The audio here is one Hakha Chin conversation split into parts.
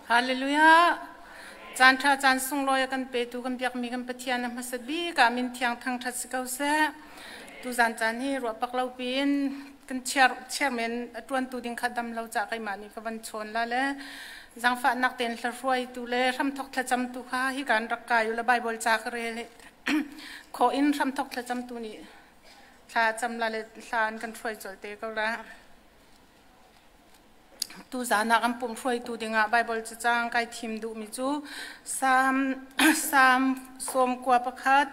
Hallelujah. Caan ṭha caan sunglawi a kan petu kan biakmi kan Pathian a hmasa bik ah min thiang thangṭhat si ko seh. Tuzan caan hi ruah pak lo piin kan chair chairman a ṭuantu ding kha dam lo cah keimah nih ka van chawn la le zaangfahnak tein hla-hruaitu le hramthok thlacamtu kha hi kan rak kai u la Bible ca ka rel khawh in hramthok thlacamtu nih thla cam la le hla an kan hruai colh te ko la. Tuzaan ah kan pumh hruaitu dingah Baibal cacang kai thim duhmi cu Salm Salm 91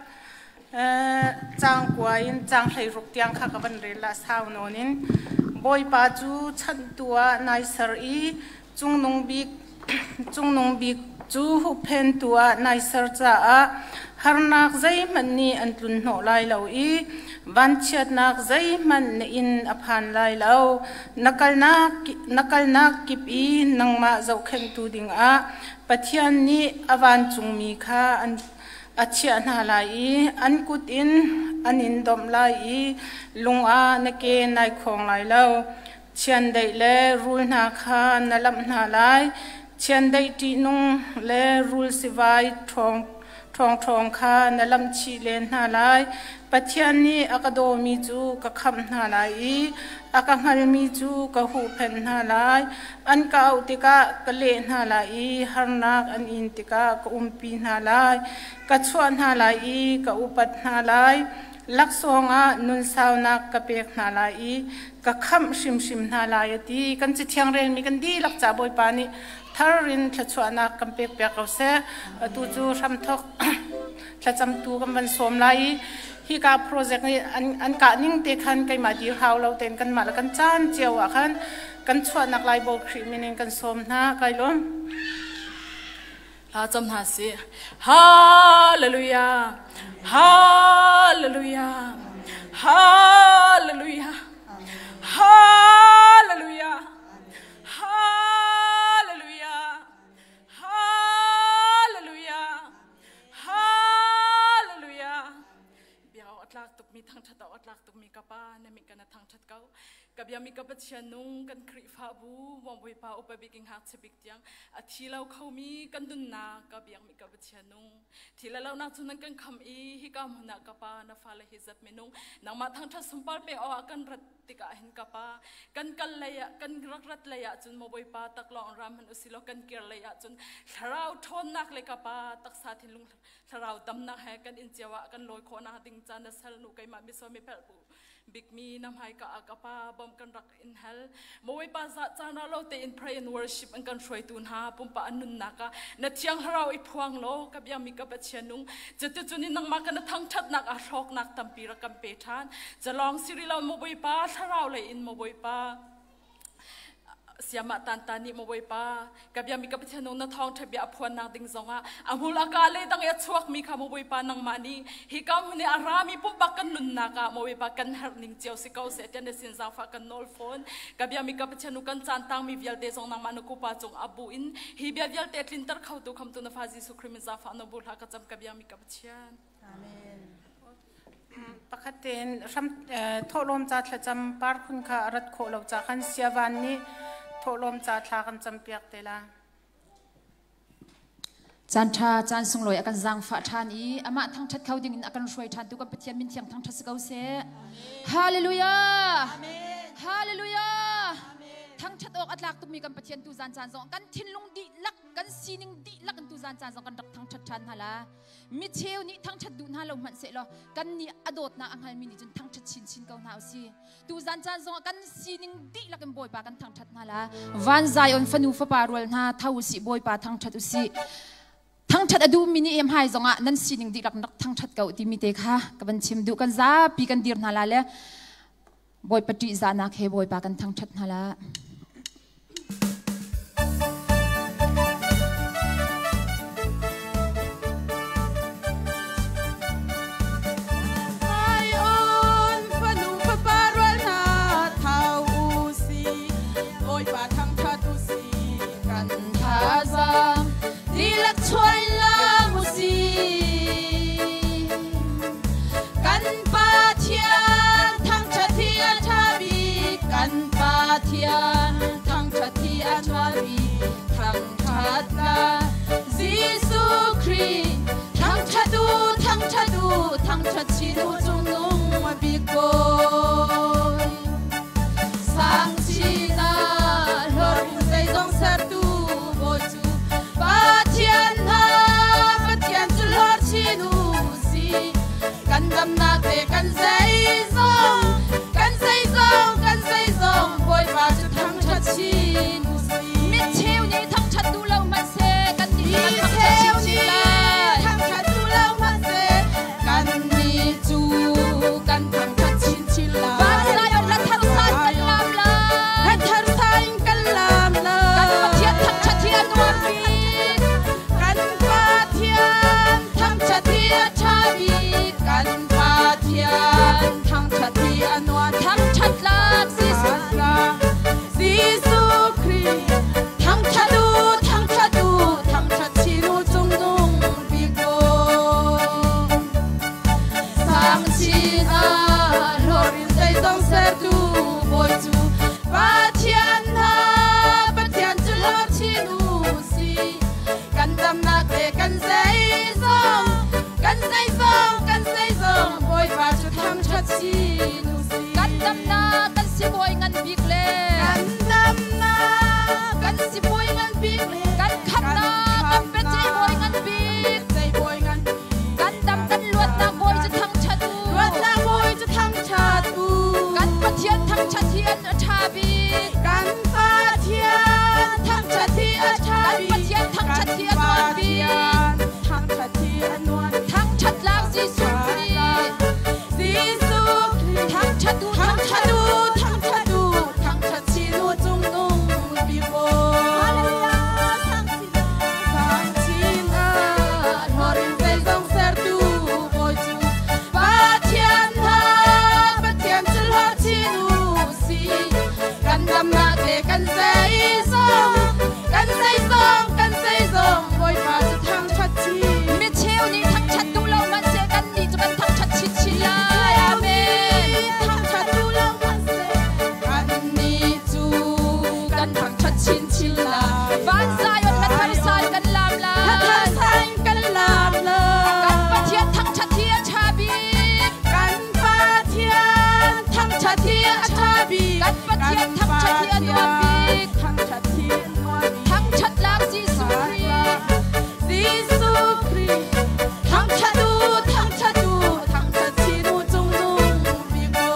caang kua in caang 16 tiang kha ka van rel la sau nawn in Bawipa cu chanhtu ah nai ser i Cungnung Bik Cungnung Bik cu huhphentu ah nai ser caah harnak zeihmanh nih an tlunhnawh lai lo i vanchiatnak zeihmanh na inn a phan lai lo. Na kalnak kip i nangmah zohkhenhtu dingah Pathian nih a vancungmi kha a chiah hna lai i an kut in an in domh lai i lung ah na ke nai khawng lai lo. Chiandeih le rul hna kha na lamh hna lai. Chiandeih ṭihnung le rul sivai ṭhawngṭhawng kha na lamh chih len hna lai. Pathian nih a ka dawmi cu ka khamh hna lai i a ka hngalmi cu ka huhphenh hna lai. An ka auh tikah ka leh hna lai i harnak an in tikah ka umpi hna lai. Ka chuah hna lai i ka upat hna lai. Laksawng ah nunsaunak ka pek hna lai i ka khamh hrimhrim hna lai a ti. Kan cathiang relmi kan dihlak ca Bawipa nih thar in thluachuahnak kan pek piak ko seh. Atu cu hramthok thlacamtu kan van sawm lai i hika project nih an kah ning te khan keimah dir hau lo tein kanmah le kan caan cio ah khan kan chuahnak lai Bawi Khrih min in kan sawm hna. Kai lawm. Hla cam hna sih. Hallelujah. Hallelujah. Hallelujah. Hallelujah. Hallelujah. Hallelujah. Hallelujah. Biao atlak tukmi thangthat a atlak tukmi kapa na mi kana thangthat ko. Ka bia mi ka Pathian nung kan Khrihfabu wong Bawipa upa bik in ngakchia bik tiang a thi lo khomi kan nunnak ka biak mi ka Pathian nung thi le lo nak cu nan kan kham i hika hmun ah ka pa na fale hi zat minung nangmah thangthat sunpar pe awk ah kan rat tikah hin ka pa kan kal lei ah kan rak rat lei ah cun maw Bawipa taklawng ram han usilo kan kir lei ah cun thlarau ṭhawnnak le ka pa taksa thinlung thlarau damnak he kan in cio ah kan lawi khawhnak ding caan na sal nu keimah miso mi pelh bu bikmi na hmaika ah ka pa bom kan rak in hal Bawipa za caan lo tein pray and worship an kan hruaitu hna pumpa an nunnak ah na thiang thlarau i phuang law ka biami ka Pathian nung cuticun in nangmah kana thangthatnak ah hlawknak tampi rak kan pe ṭhan calong siri lo maw Bawipa thlarau lei in maw Bawipa siamah tan tan nih maw Bawipa ka bia mi ka Pathian nung na thawng ṭha bia a phuannak ding zongah a hmul a ka le dang i a chuak mi kha maw Bawipa nangmah nih hi ka hmun i a rami pumpak kan nunnak ah maw Bawipa kan herh ning cio si ko seh tiah na sin zaangfah kan nawl fawn ka bia mi ka Pathian nu kan caan tang mi vialte zong nangmah na kupa cung a bu in hi bia vialte tlinter khotu khamtu na fa Jesuh Christ min zaangfah na bu hlah ka cam ka bia mi ka Pathian. Amen. Pakhat tein hram thawhlawm ca thlacam par khun kha a rat khawh lo ca khan siavan nih thawhlawm ca thla kan campiak te la. Caan ṭha caan sunglawi a kan zaangfah ṭhan i amah thangṭhat kho ding in a kan hruai ṭhan tu kan Pathian min thiang thangṭhat si ko seh. Hallelujah! Hallelujah! Thangṭhat awk a tlak tukmi kan Pathian tu zan caan zong kan thinlung dihlak kan sining dihlak in tu zan caan zong kan rak thangṭhat ṭhan hna la. Micheu nih thangṭhat duh hna lo hmanh sehlaw kannih a dawtnak a hngalmi nih cun thangṭhat chinchin ko hna usih. Tuzan caan zongah kan sining dihlak in Bawipa kan thangṭhat hna la. Van Zion fanu fapa rual hna tho usih Bawipa thangṭhat usih. Thangṭhat a duhmi nih em hai zongah nan sining dihlak rak thangṭhat ko timi te kha ka van chim duh kan zapi kan dir hna la le Bawipa ṭihzahnak he Bawipa kan thangṭhat hna la. Zion fanu fapa rual hna thau u si Bawipa thangṭhat u si kan thazaang dihlak chuai lam u si Kan Pathian thangṭhat hi a ṭha bik. Kan Pathian thangṭhat hi a ṭha bik. Thangṭhat chin u si. Kan damnak le kan zeizong, kan zeizong, kan zeizong, Bawipa cu thangṭhat chin u si. Kan damnak kan sibawi ngan bik le Kan damnak kan sibawi ngan bik le kan khamnak kan biaceih bawi ngan bik. Biaceih bawi ngan bik. Kan dam kan luatnak bawi cu thangṭhat u. Luatnak bawi cu thangṭhat u. Kan Pathian thangṭhat hi a ṭha bik. Kan Pathian thangṭhat hi a ṭha Kan bik. Pathian thangṭhat hi a nuam bik. Pathian thangṭhat hi a nuam bik. Thangṭhat lak Jesuh Khrih. Jesuh Khrih. Thangṭhat u, Thangṭhat u, thangṭhat u, thangṭhat chin u cungnung bik bawi. Sang chin ah hlawrin zeizong sertu bawi cu Pathian hna, Pathian cu hlawt chin u si. Kan damnak le kan zeizong, kan zeizong, kan zeizong, Bawipa cu thangṭhat chin. Mi cheu nih thangṭhat duh lo hmanhseh kannih cu kan thangṭhat chinchin lai. Amen. Thangṭhat duh lo hmanhseh kannih cu kan thangṭhat chinchin lai. Van Zion hla thar san kan laam lai. Hla thar san kan laam lai. Kan Pathian thangṭhat hi a ṭha bik. Kan Pathian thangṭhat hi a ṭha bik. Kan Pathian thangṭhat hi a nuam bik. Thangṭhat hi a nuam bik. Thangṭhat lak Jesuh Khrih. Jesuh Khrih. Thangṭhat u, thangṭhat u, thangṭhat chin u cungnung bik aw.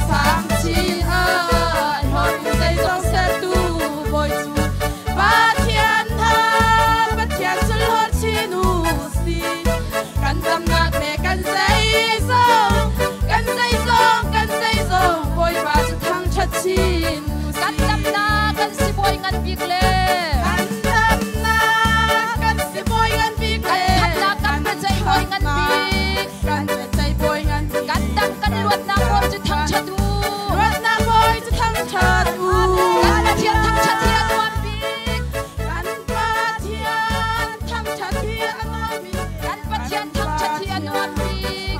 Sang chin ah hlawrin zeizong sertu bawi cu Pathian hna, Pathian cu hlawt chin u si. Kan damnak le kan zeizong, kan zeizong, kan zeizong, Bawipa cu thangṭhat chin u si. Kan damnak kan sibawi ngan bik le Kan damnak kan sibawi ngan bik le kan khamnak kan biaceih bawi ngan bik. Kan biaceih bawi ngan bik. Kan dam kan luatnak bawi cu thangṭhat u. Luatnak bawi cu thangṭhat u. Kan Pathian thangṭhat hi a nuam bik. Kan Pathian thangṭhat hi a nuam bik. Kan Pathian thangṭhat hi a nuam bik.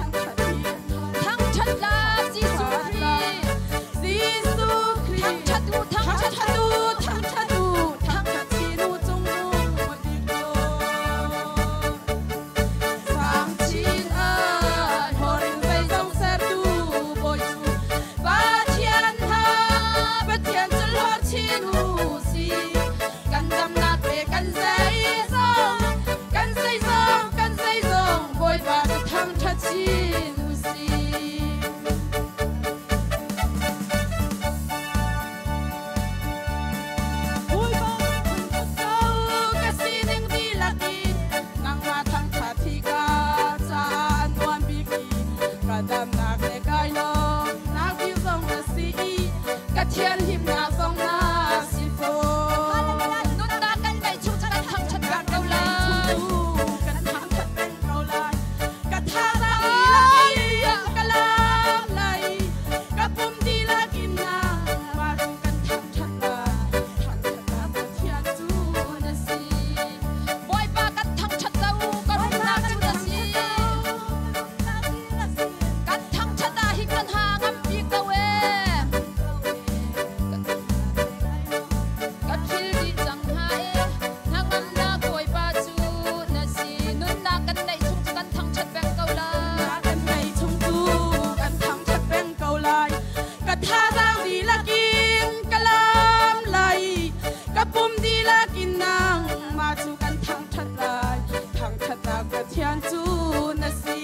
Thangṭhat lak Jesuh Khrih. Jesuh Khrih. Thangṭhat u, thangṭhat Thangṭhat u, thangṭhat u, thangṭhat chin u cungnung bik aw. Sang chin ah hlawrin zeizong sertu bawi cu Pathian hna, Pathian cu hlawt chin u si. Kan damnak le kan zeizong, kan zeizong, kan zeizong, Bawipa cu thangṭhat chin u si. Bawipa thangṭhat ko, ka sining dihlak in, nangmah thangṭhat hi ka caah a nuam bik i, ka damnak le kai lawmnak bik zong na si i, ka thianhlimnak zong na si fawn. Nunnak kan ngeih chung cu kan thangṭhat peng ko lai. Kan thangṭhat peng ko lai. Ka thazaang dihlak in ka laam lai. Ka pum dihlak in nangmah cu kan thangṭhat lai. Thangṭhatnak Pathian cu na si. Bawipa kan thangṭhat ko, ka rumnak cu na si. Kan thangṭhat ah hin kan ha ngam bik ko ee. Ka phil dih cang hnga ee. Hnangamnak Bawipa cu na si. Nunnak kan neih chung cu kan thangṭhat peng ko lai. Kan ngeih chung cu kan thangṭhat peng ko lai. Ka thazaang dihlak in ka laam lai. Ka pum dihlak in nangmah cu kan thangṭhat lai. Thangṭhatnak Pathian cu na si.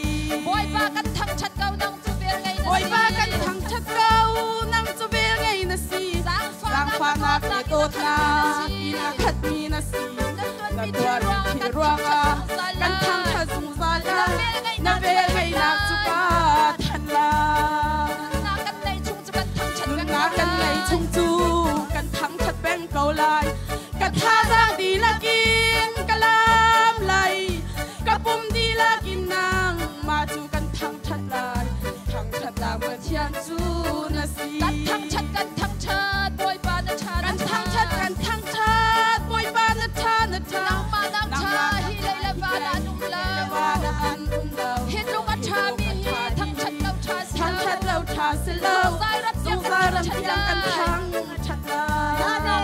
Bawipa kan thangṭhat ko, nang cu vel ngei na si. Bawipa kan thangṭhat ko, nang cu vel ngei na si. Zaangfahnak Zaangfahnak le dawtnak in a khatmi na si. Na Na tuanmi thil tuarmi ruangah thil kan ruangah thangṭhat kan zungzal lai. thangṭhat zungzal lai. Na Na vel vel ngeihnak cu ka thanh lai. Nunnak kan neih chung cu kan thangṭhat peng ko Nunnak kan lai. ngeih chung cu kan thangṭhat peng ko lai. Ka thazaang dihlak in ka laam lai. Ka pum dihlak in nangmah cu kan thangṭhat lai. Thangṭhatnak Pathian cu na si. Kan thangṭhat, kan thangṭhat, Bawipa na ṭha, na Kan ṭha. thangṭhat, kan thangṭhat, Bawipa na ṭha, na ṭha. Nangmah nak ṭha hi lei le van ah an um lo. Van ah an um lo. Hi tluk a ṭhami hi thangṭhat lo ṭha si lo. Thangṭhat lo ṭha si lo. Zungzal ram tiang kan Zungzal ram thangṭhat tiang kan lai. thangṭhat lai.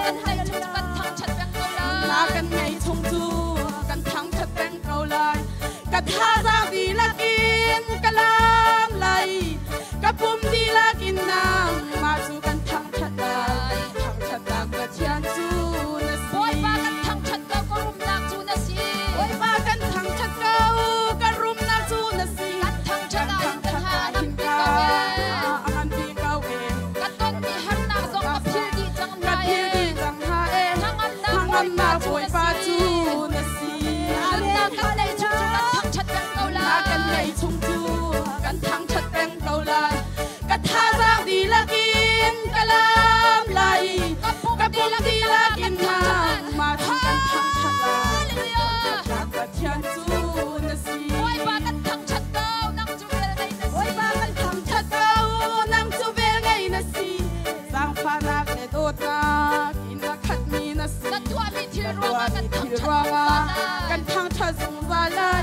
ruangah kan thangṭhat zungzal lai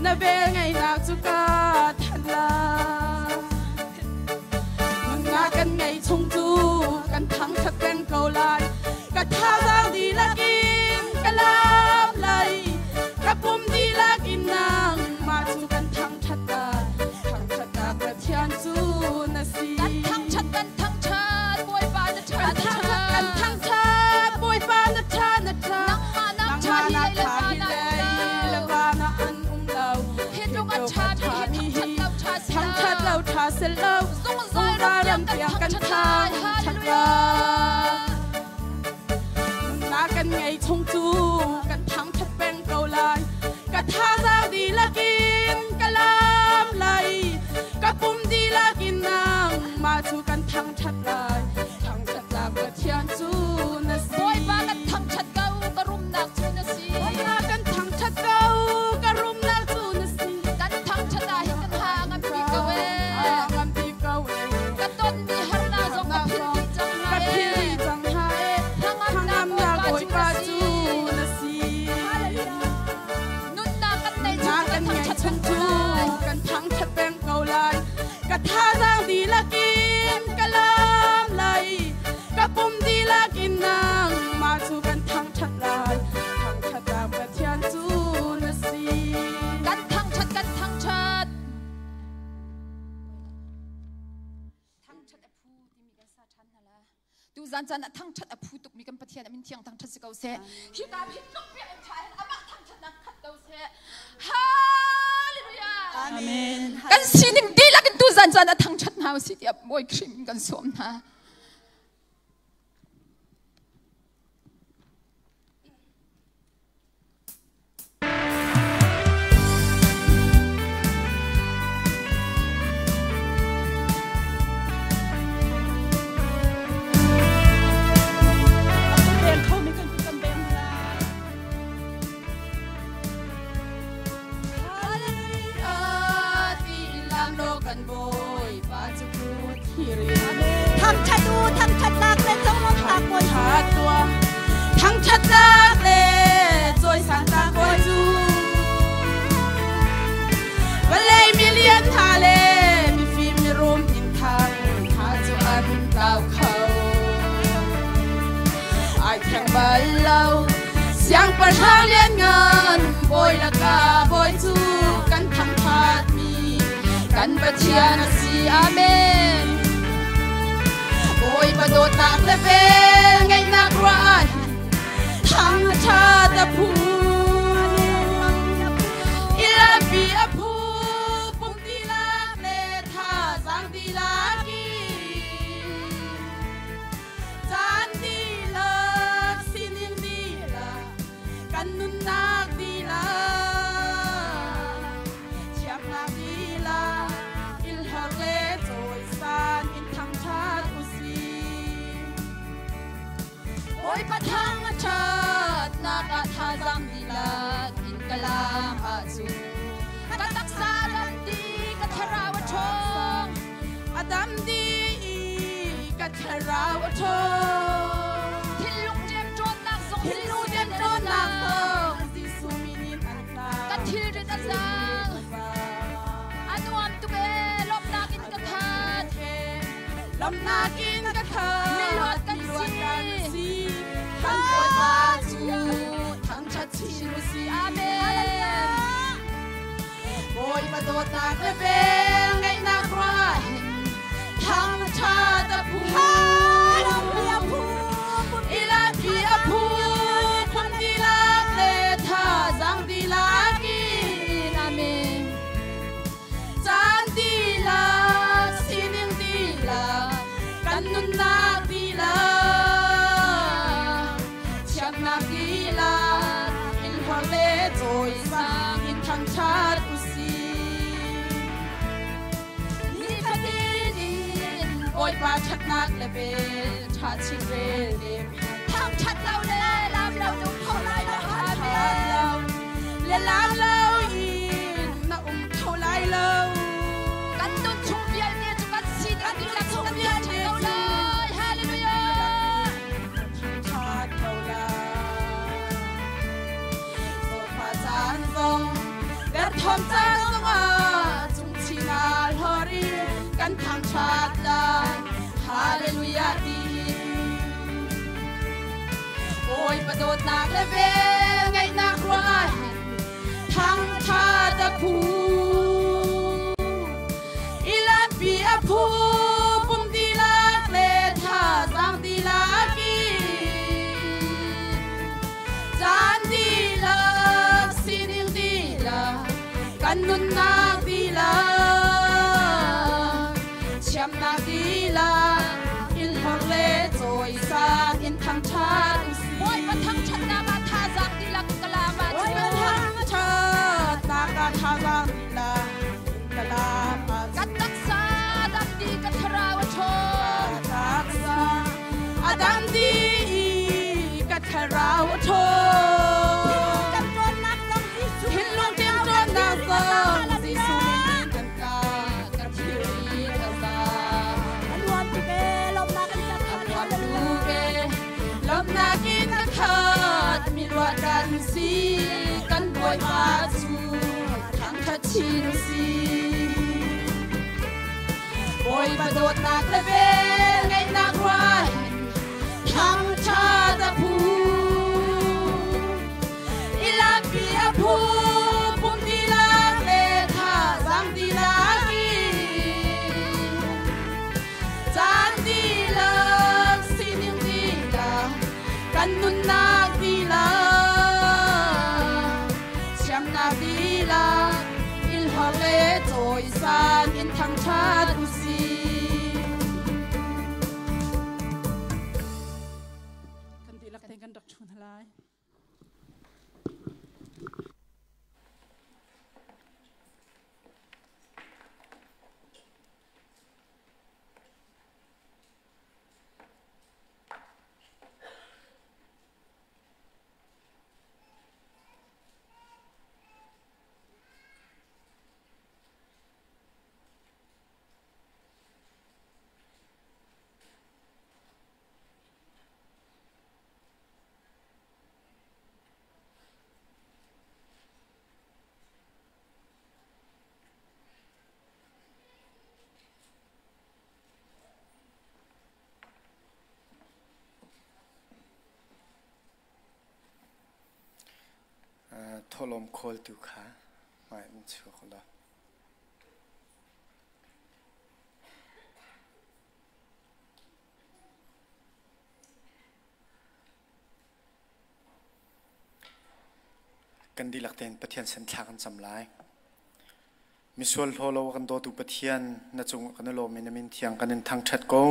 na vel ngeihnak cu ka thanh lai nunnak kan ngeih chung cu kan thangṭhat peng ko lai ka thazaang dihlak in ka lam lai ka pum dihlak in nangmah cu kan thangṭhat lai thangṭhatnak Pathian cu na si Kan thangṭhat kan thangṭhat Bawipa na ṭha kan na thangṭhat kan ṭha thangṭhat Bawipa na ṭha na ṭha Nangmah nak ṭha nangmah hi nak lei le ṭha van hi ah lei um le lo van ah an um lo Hi hi tluk a tluk a ṭhami hi ṭhami thangṭhat hi lo ṭha si thangṭhat lo lo ṭha si lo Zungzal zungzal ram ram tiang tiang kan kan thangṭhat lai thangṭhat Hallelujah lai nunnak kan ngei chung cu kan thangṭhat peng ko lai ka thazaang dihlak in ka lam lai ka pum dihlak in nangmah cu kan thangṭhat lai thangṭhatnak Pathian cu na si Bawipa kan thangṭhat ko ka rumnak cu na si Bawipa kan thangṭhat ko ka rumnak cu na si Kan thangṭhat ah hin kan ha a ngam bik ko ee ngam bik ko ee Ka tonmi harnak zong ka philh dih cang hna ka philh ee dih cang hna ee Hnangamnak hnangamnak Bawipa Bawipa cu cu na na si si Nunnak kan neih Na chung kan kan ngeih thangṭhat chung peng ko cu lai kan thangṭhat peng ko lai ka thazaang dihlak in ka lam lai ka pum dihlak in nangmah cu kan thangṭhat lai thangṭhatnak Pathian cu na si Kan thangṭhat kan thangṭhat Thangṭhat a phu timi kan sa ṭhan hna la Tuzan caan ah thangṭhat a phu tukmi kan Pathian a min thiang thangṭhat si ko seh. Hi ka hi tluk biakinn ṭha hin amah thangṭhatnak khat ko seh. Hallelujah. Amen Kan sining dihlak in tuzan caan ah thangṭhat hna usih tiah Bawi Khrih min kan sawm hna. Beng kho mi kan kan beng la. Hallelujah ti lam lo kan Bawipa cu thiri Thangṭhat u, thangṭhatnak le conglawmhnak Bawi cu. Thangṭhat tuah thangṭhatnak le cawisannak Bawi cu vawlei milian hna le mifim mirum inthang hna cu an tlau kho ai thleng bal lo siangpahrang lianngan bawi lakah bawi cu kan thangṭhatmi kan Pathian a si Amen. Bawipa dawtnak le vel ngeihnak ruah ah hin thangṭhat a phu Ilapi a phu pum dihlak le thazaang dihlak in caan dihlak sining dihlak kan nunnak dihlak thiamnak dihlak ilhar le cawisan in thangṭhat usih Bawipa thangṭhatnak ah thazaang dihlak in ka lam ahcun Ka taksa dam di ka thlarau a ṭhawng. a dam dih i ka thlarau a ṭhawng Thinlung ṭemṭawnnak zong Thinlung Jesuh min in an ṭemṭawnnak tlang. zong Jesuh min in an tlang. Ka thilrit a zaang. A nuam tuk ee lawmhnak in ka khat. Lawmhnak in ka khat. Miluat kan Miluat si. kan si. Kan Bawipa cu thangṭhat chin u si. Amen. Bawipa dawtnak le vel ngeihnak ruah hin thangṭhat a phu. Hallelujah, phu. Ilapi a phu, phun dihlak le thazaang dihlak in. Amen. Caan dihlak, sining dihlak, kan nunnak dihlak, thiamnak dihlak, in hor le cawisang in thangṭhat usih. Nifatin in Bawipa ṭhatnak le vel ṭha chin rel dem Thangṭhat lo le lam lo nu kho lai lo. Thangṭhat Amen. lo le lam lo in na um kho lai lo. Kan nun chung vialte cu kan sining Kan nun dihlak chung kan vialte thangṭhat ko cu lai. Hallelujah. Thangṭhat ko lai. thawm ca zongah cungchin ah hlor in kan thangṭhat lai. Hallelujah tiin. Bawipa dawtnak le vel ngeihnak ruangah hin thangṭhat a phu. I lampi a phu pum dihlak le thazaang dihlak in. Caan dihlak, sining dihlak, kan nunnak dihlak, chiamnak dihlak, in hlor le cawisan in thangṭhat usih. Bawipa thangṭhatnak ah thazaang dihlak in ka laam ahcun. Bawipa thangṭhatnak ah thazaang dihlak in ka laam ahcun. Kan taksa dam dih, kan thlarau a ṭhawn. Taksa a dam dih i ka thlarau a ṭhawn. Thinlung ṭemṭawnnak zong Jesuh min in kan ka ka thilri ka za. A nuam tuk e, lawmhnak in ka khat, mi luat kan si, kan Bawipa cu thangṭhat chin u sih. Bawipa dawtnak le vel ngeihnak ruah hin thangṭhat a phu. I lampi a phu, pum dihlak le thazaang dihlak in. Caan dihlak, sining dihlak, kan nunnak dihlak, thiamnak dihlak, ilhor le cawisan in thangṭhat usih. Kan dihlak tein kan rak ṭhu hna lai. Thawhlawm khawltu kha hmai in chuak u law. Kan dihlak tein Pathian sin thla kan cam lai. Misual hlaw lo kan dawtu Pathian na cung kan i lawm i na min thiang kan in thangṭhat ko.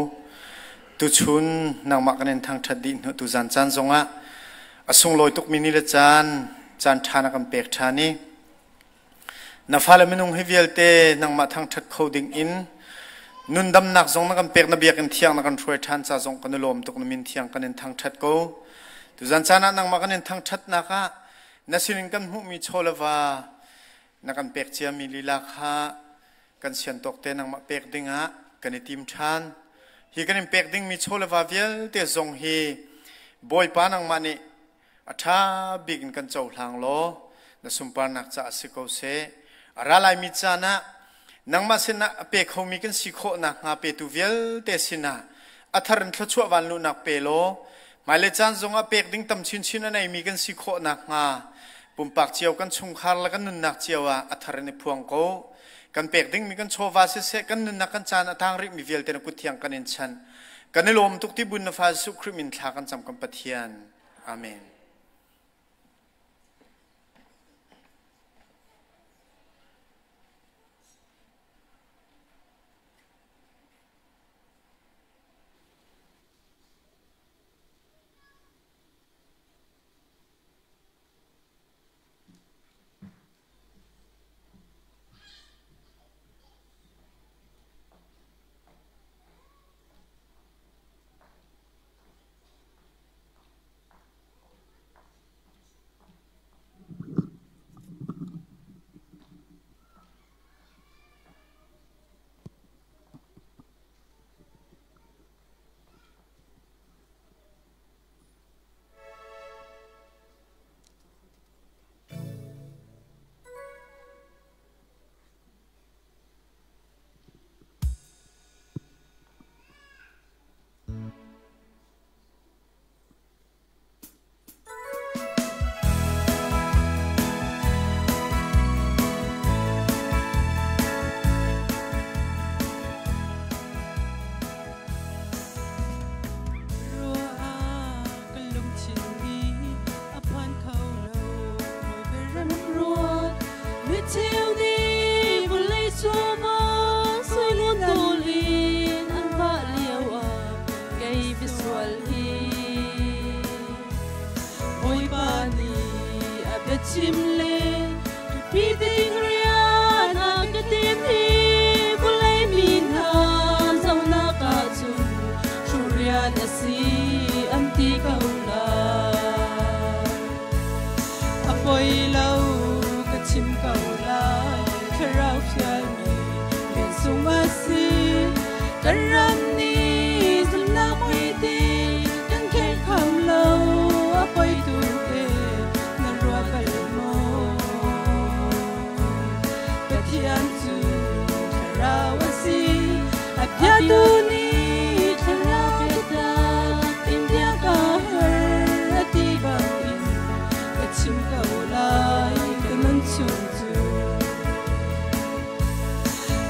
Tuchun nangmah kan in thangṭhat dih hnu tuzan caan zongah a sunglawi tukmi ni le caan caan ṭha na kan pek ṭhan i Na fale minung hi vialte nangmah thangṭhat kho ding in nundamnak zong na kan pek na biakinn thiang na kan hruai ṭhan ca zong kan i lawm tuk na min thiang kan in thangṭhat ko. Tuzan caan ah nangmah kan in thangṭhatnak ah na sinin kan hmuhmi chaw le va na kan pek ciami lila kha kan sian tawk te nangmah pek ding ah kan i tim ṭhan. Hi kan in pek dingmi chaw le va vialte zong hi Bawipa nangmah nih A ṭha bik in kan cohlang law na sunparnak caah si ko seh. A ra laimi caan ah nangmah sinah a pe khomi kan si khawh nakhnga petu vialte sinah a thar in thluachuah vanluhnak pe law hmailei caan zongah pek ding tam chinchin a neimi kan si khawh nakhnga pumpak cio kan chungkhar le kan nunnak cio ah a thar in i phuang ko. Kan pek dingmi kan chawva siseh kan nunnak kan caan a tang rihmi vialte na kut thiang kan in chanh. Kan i lawm tuk ti bun na fa Jesuh Khrih min thla kan cam kan Pathian. Amen. Bawipa nih a biachim le ṭuṭpi ding rian a ka tim hi vawlei mi hna zohnak ahcun hruh rian a si an ti ko lai. A poi lo ka chim ko lai, thlarau fialmi rian sung a si. Kan ram nih zumhnak hmuitinh kan khengkham lo, a poi tuk e, na ruat bal maw? Pathian cu thlarau a si, a biatu nih thlarau biatak in bia ka her a ti bangin ka chim ko lai ka nun chung cu.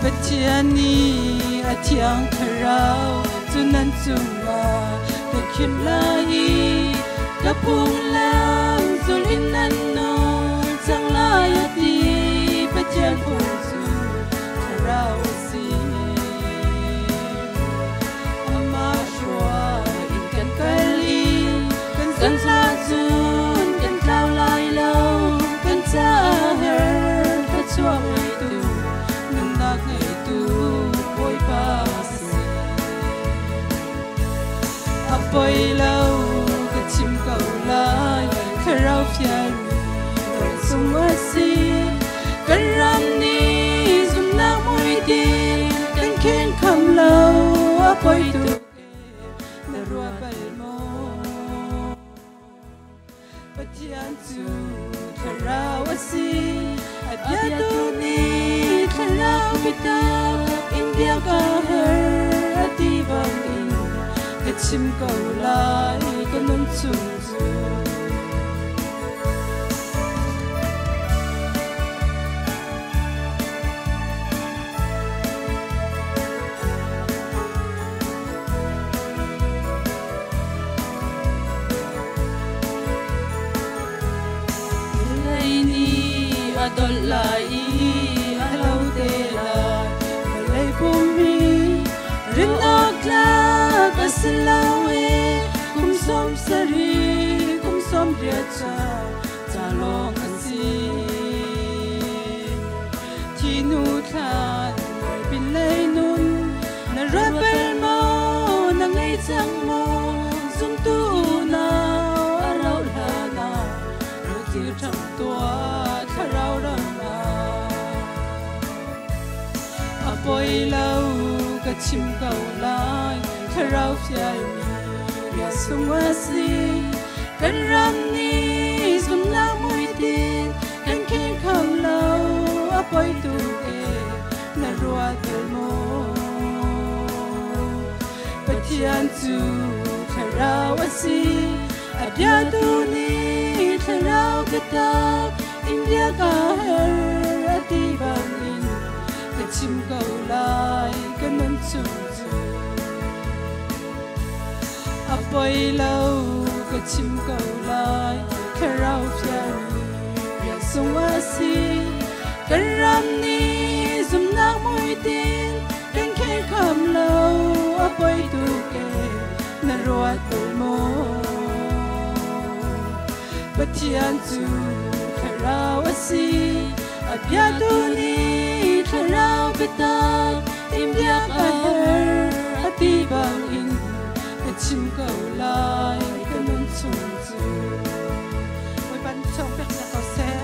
Pathian nih a thiang thlarau cu nan cungah ka khim lai i ka phunglam zul in nan nung cang lai a ti. Pathian phung cu thlarau a si. Amah hruai in kan kal i kan zulh ahcun kan tlau lai lo. Kan caah her thluachuah ngeitu nunnak ngeitu Bawipa a si. A poi lo ka chim ko lai, thlarau fialmi rian sung a si. Kan ram nih zumhnak hmuitinh kan khengkham lo, a poi tuk e, na ruat bal maw? Pathian cu thlarau a si, a biatu nih thlarau biatak in bia ka her a ti bangin ka chim ko lai ka nun chung cu. Vawlei nih a dolh lai i a lo te lai. Vawlei pum hi rin awk tlak a si lo i kum 70 kum 80 ca ca lawng a si. Thinu thlan pinlei nun na ruat bal maw, na ngei cang maw? Zumtu unau a rauh hlan ah ruatir ṭhang tuah thlarau ram ah. A poi lo ka chim ko lai, thlarau fialmi bia sung a si. Kan ram nih zumhnak hmuitinh kan khengkham lo, a poi tuk e, na ruat bal maw? Pathian cu thlarau a si, a biatu nih thlarau biatak in bia ka her a ti bangin ka chim ko lai ka nun chung cu. A poi lo ka chim ko lai, thlarau fialmi bia sung a si. Kan ram nih zumhnak hmuitinh kan khengkham lo, a poi tuk e, na ruat bal maw? Pathian cu thlarau a si, a biatu nih thlarau biatak in bia ka her a ti bangin ka chim ko lai ka nun chung cu. Bawipa nih thawngpeknak ko seh.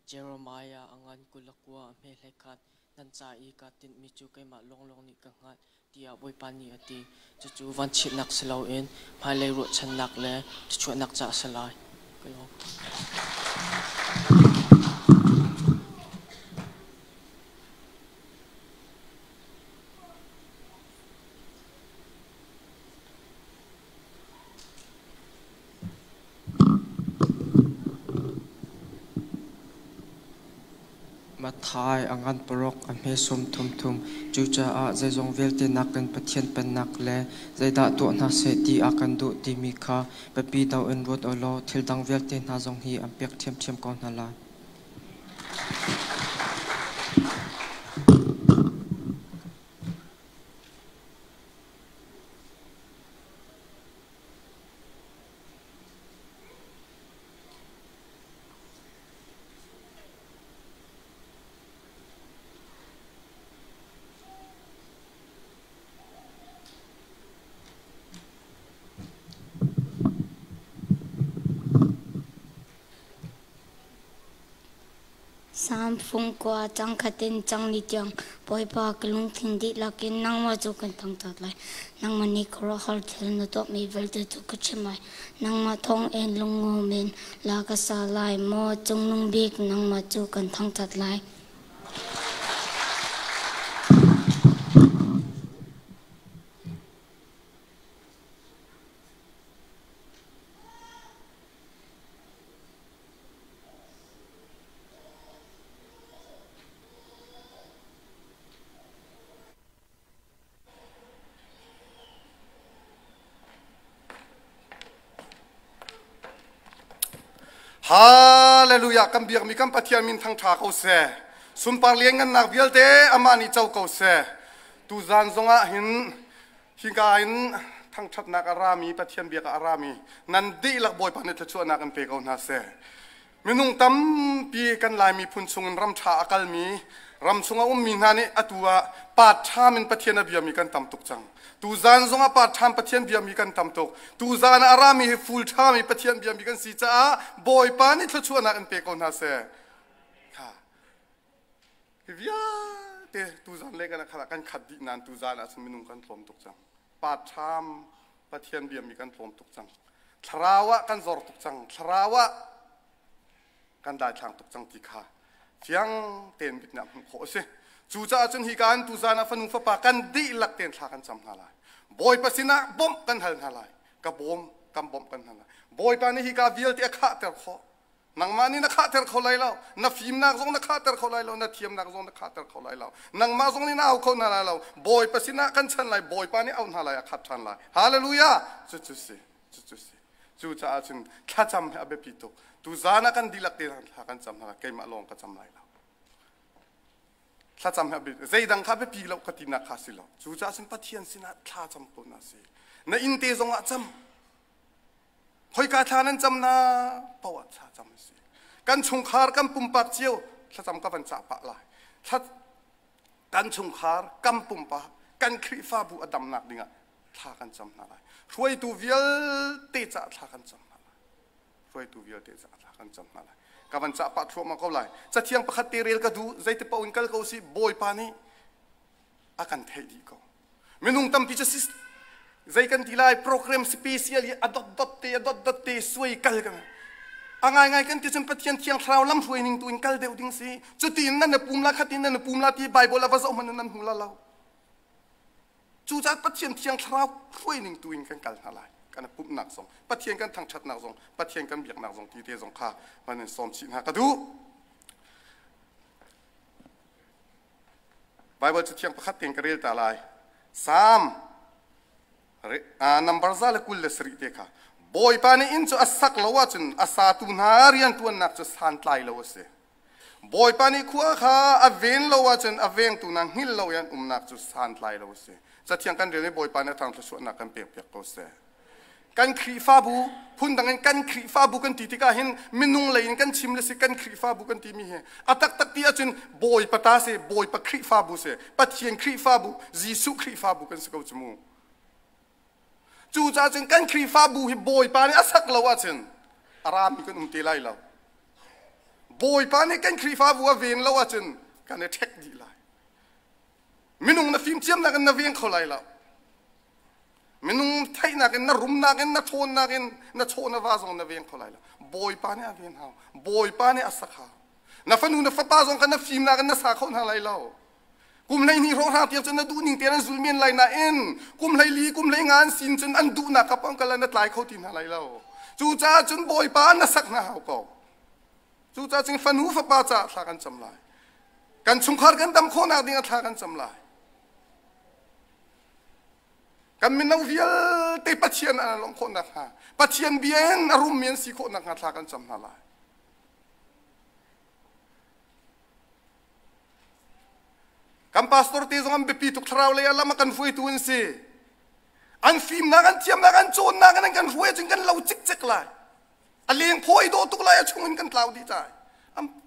Jeremiah a ngan 29 a hme 21 nan ca i kaa tinhmi cu keimah lawnglawng nih ka hngalh tiah Bawipa nih a ti. Cucu vanchiatnak si loin hmailei ruahchannak le thluachuahnak caah a si lai. Ka lawm. Matthai a ngan paruk a hme sawm thum thum. Cucaah zeizong vialte nakin Pathian pennak le zeidah tuah hna seh ti a kan duh timi kha biapi deuh in ruat u law thil dang vialte hna zong hi an pek ṭhiamṭhiam ko hna lai. Sam fungkua cangkhat in cangli tiang Bawipa ka lungthin dihlak in nangmah cu kan thangṭhat lai. Nangmah nih khuaruahhar thil na tuahmi vialte cu ka chim lai. Nangmah thawngin lungngawm in la ka sa lai. Maw Cungnung Bik, nangmah cu kan thangṭhat lai. Hallelujah kan biakmi kan Pathian min thangṭha ko seh. Sunpar lianngannak vialte amah nih co ko seh. Tuzan zongah hin hika in thangṭhatnak a rami Pathian biak ah a rami nan dihlak Bawipa nih thluachuahnak in pe ko hna seh. Minung tampi kan Lai miphun chungin ram ṭha a kalmi, ram chung a ummi hna nih atu ah part time in Pathian a biami kan tam tuk cang. Tuzan zongah part time Pathian biami kan tam tuk. Tuzan ah a rami hi full time i Pathian biami kan si caah Bawipa nih thluachuahnak in pe ko hna seh. Kha. Hi vialte tuzan le kan khat kan khat dih nain tuzan ah cun minung kan tlawm tuk cang. Part time Pathian biami kan tlawm tuk cang. Thlarau ah kan zor tuk cang. Thlarau ah kan daithlang tuk cang ti kha fiang tein mit nih hmuh khawh a si. Cucaah cun hi kaan tuzan ah fanu fapa kan dihlak tein thla kan cam hna lai. Bawipa sinah bawmh kan hal hna lai. Ka bawm, kan bawmh kan hal lai. Bawipa nih hi ka vialte a khahter khawh. Nangmah nih na khahter kho lai lo. Na fimnak zong na khahter kho lai lo. Na thiamnak zong na khahter kho lai lo. Nangmah zong nih na au kho hna lai lo. Bawipa sinah kan chan lai. Bawipa nih au hna lai, a khat ṭhan lai. Hallelujah! Cucu si. Cucu si. Cucaah cun thlacam hi a biapi tuk. Tuzaan ah kan dihlak te thla kan cam hna. Keimah lawng ka cam lai lo. Thlacam hi a biapi. Zeidang kha biapi lo ka tinak kha si lo. Cucaah cun Pathian sinah thla cam ko na si. Na inn te zongah cam. Khoika thla nan cam na poah thla cam si. Kan chungkhar kan pumpak cio thlacam ka van cah pah lai. Thla kan chungkhar kan pumpak kan Khrihfabu a damnak dingah thla kan cam hna lai. Hruaitu vialte caah thla kan cam hna lai. Hruaitu vialte caah thla kan cam hna lai. Ka van cah pah thluahmah ko lai. Cathiang pakhat te rel ka duh, zeiti paoh in kal ko si, Bawipa nih a kan theih dih ko. Minung tampi cu zei kan ti lai program special i a dotdot te a dotdot te suai kal kan a ngaingai kan ti cun Pathian thiang thlarau lam hruai ning tu in kal deuh ding si cutin nan na pum la khatin nan na pum la ti Bible a va zoh hmanh nan hmu la lo cucaah Pathian thiang thlarau hruai ning tu in kan kal hna lai kan pumhnak zong Pathian kan thangṭhatnak zong Pathian kan biaknak zong ti te zong kha van in sawm chih hna ka duh Baibal cathiang pakhat tein ka rel ta lai. Salm number 127 te kha. Bawipa nih inn cu a sak lo ahcun a satu hna rianṭuannak cu santlai lo a si. Bawipa nih khua kha a ven lo ahcun a vengtu hna hngilh lo i an umnak cu santlai lo a si. Cathiang kan rel i Bawipa nih a thang thluachuahnak kan pekpiak ko seh. Kan Khrihfabu phundang in kan Khrihfabu kan ti tikah hin minung lei in kan chim le si kan Khrihfabu kan timi hi a taktak ti ahcun Bawipa ta si Bawipa Khrihfabu si Pathian Khrihfabu Jesuh Khrihfabu kan si ko cu mu. Cucaah cun kan Khrihfabu hi Bawipa nih a sak lo ahcun a rami kan um te lai lo. Bawipa nih kan Khrihfabu a ven lo ahcun kan i ṭhek dih lai. Minung na fimthiamnak in na veng kho lai lo. Minung theihnak in na rumnak in na ṭhawnnak in na chaw na va zong na veng kho lai lo. Bawipa nih a ven hau. Bawipa nih a sak hau. Na fanu na fapa zong kha na fimnak in na sa kho hna lai lo. Kum 12 hrawnghrang tiang cun na duh ning tein an zul men lai nain kum 14 kum 15 an sin cun an duhnak kap an kal na tlai kho ti hna lai lo. Cucaah cun Bawipa na sak hna hau ko. Cucaah cun fanu fapa caah thla kan cam lai. Kan chungkhar kan dam khawhnak ding ah thla kan cam lai. Kan mino vialte Pathian an lawmh khawh nakhnga, Pathian bia in a rummi an si khawh nakhnga thla kan cam hna lai. Kan pastor te zong an biapi tuk thlarau lei ah lam a kan hruaitu an si. An fimnak, an thiamnak, an cawnnak in an kan hruai ahcun kan lo cikcek lai. A leng phaw i dawh tuk lai a chung in kan tlau dih cai.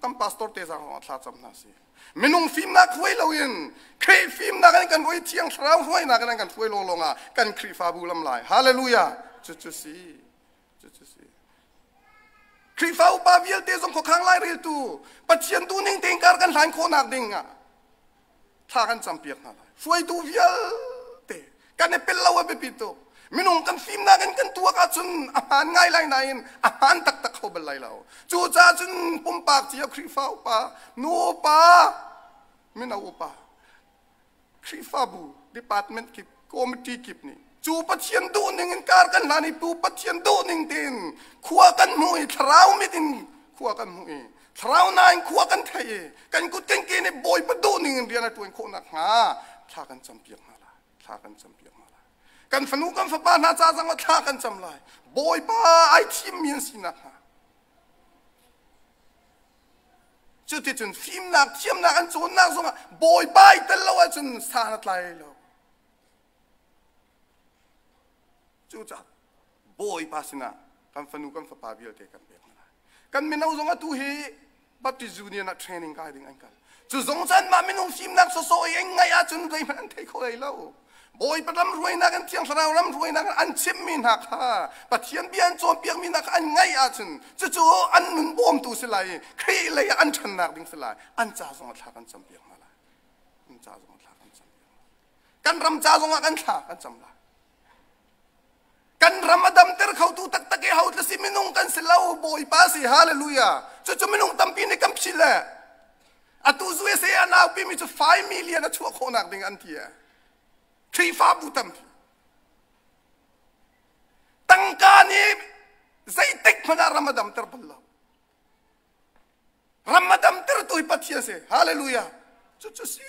Kan pastor te zang zong thla cam hna si. Minung fimnak hruai loin Khrih fimnak in kan hruai thiang thlarau hruainak in kan hruai lawnglawng ah kan Khrihfabu lam lai. Hallelujah. Cucu si. Cucu si. Khrihfa upa vialte zong khuakhang laireltu Pathian duhning tein kar kan hlan khawhnak ding ah thla kan campiak hna lai. Hruaitu vialte kan i pel lo a biapi tuk. Minung kan fimnak in kan tuak ahcun a hmaan ngai lai nain a hmaan taktak kho bal lai lo. Cucaah cun pumpak cio Khrihfa upa, nu upa, mino upa, Khrihfabu department kip, committee kip nih cu Pathian duhning in kar kan hlan i tu Pathian duhning tein khua kan hmuh i thlarau mit in khua kan hmuh i thlarau nain khua kan theih i kan kut kan ke nih Bawipa duhning in rian a ṭuan khawh nakhnga thla kan campiak hna lai thla kan campiak hna lai kan fanu kan fapa hna ca zong ah thla kan cam lai Bawipa ai thimmi an si nakhnga Cuticun fimnak thiamnak an cawnnak zongah Bawipa i tel lo ahcun san a tlai lo. Cucaah Bawipa sinah kan fanu kan fapa vialte kan pek hna lai. Kan mino zong atu hi Baptist Union ah training kai ding an kal. Cu zong cu anmah minung fimnak sawsawh i ngaih ahcun zeihmanh an thei kho hlei lo. Bawipa ram hruainak in Thiang Thlarau ram hruainak in an chimhmi hna kha Pathian bia an cawnpiakmi hna kha an ngaih ahcun cucu an nun bawmtu si lai i Khrih lei ah an ṭhannak ding si lai. An ca zong ah thla kan campiak hna lai. An ca zong ah thla kan campiak hna. Kan ram ca zong ah kan thla kan cam lai. Kan ram a damter khotu taktak i ho si minung kan si lo Bawipa si hallelujah. Cucu minung tampi nih kan philh le atu USA a naupi mi cu 5 million a chuah khawhnak ding an ti e. Khrihfabu tampi. Tangka nih zeitik hmanh ah ram a damter bal lo. Ram a damtertu hi Pathian si. Hallelujah. Cucu si.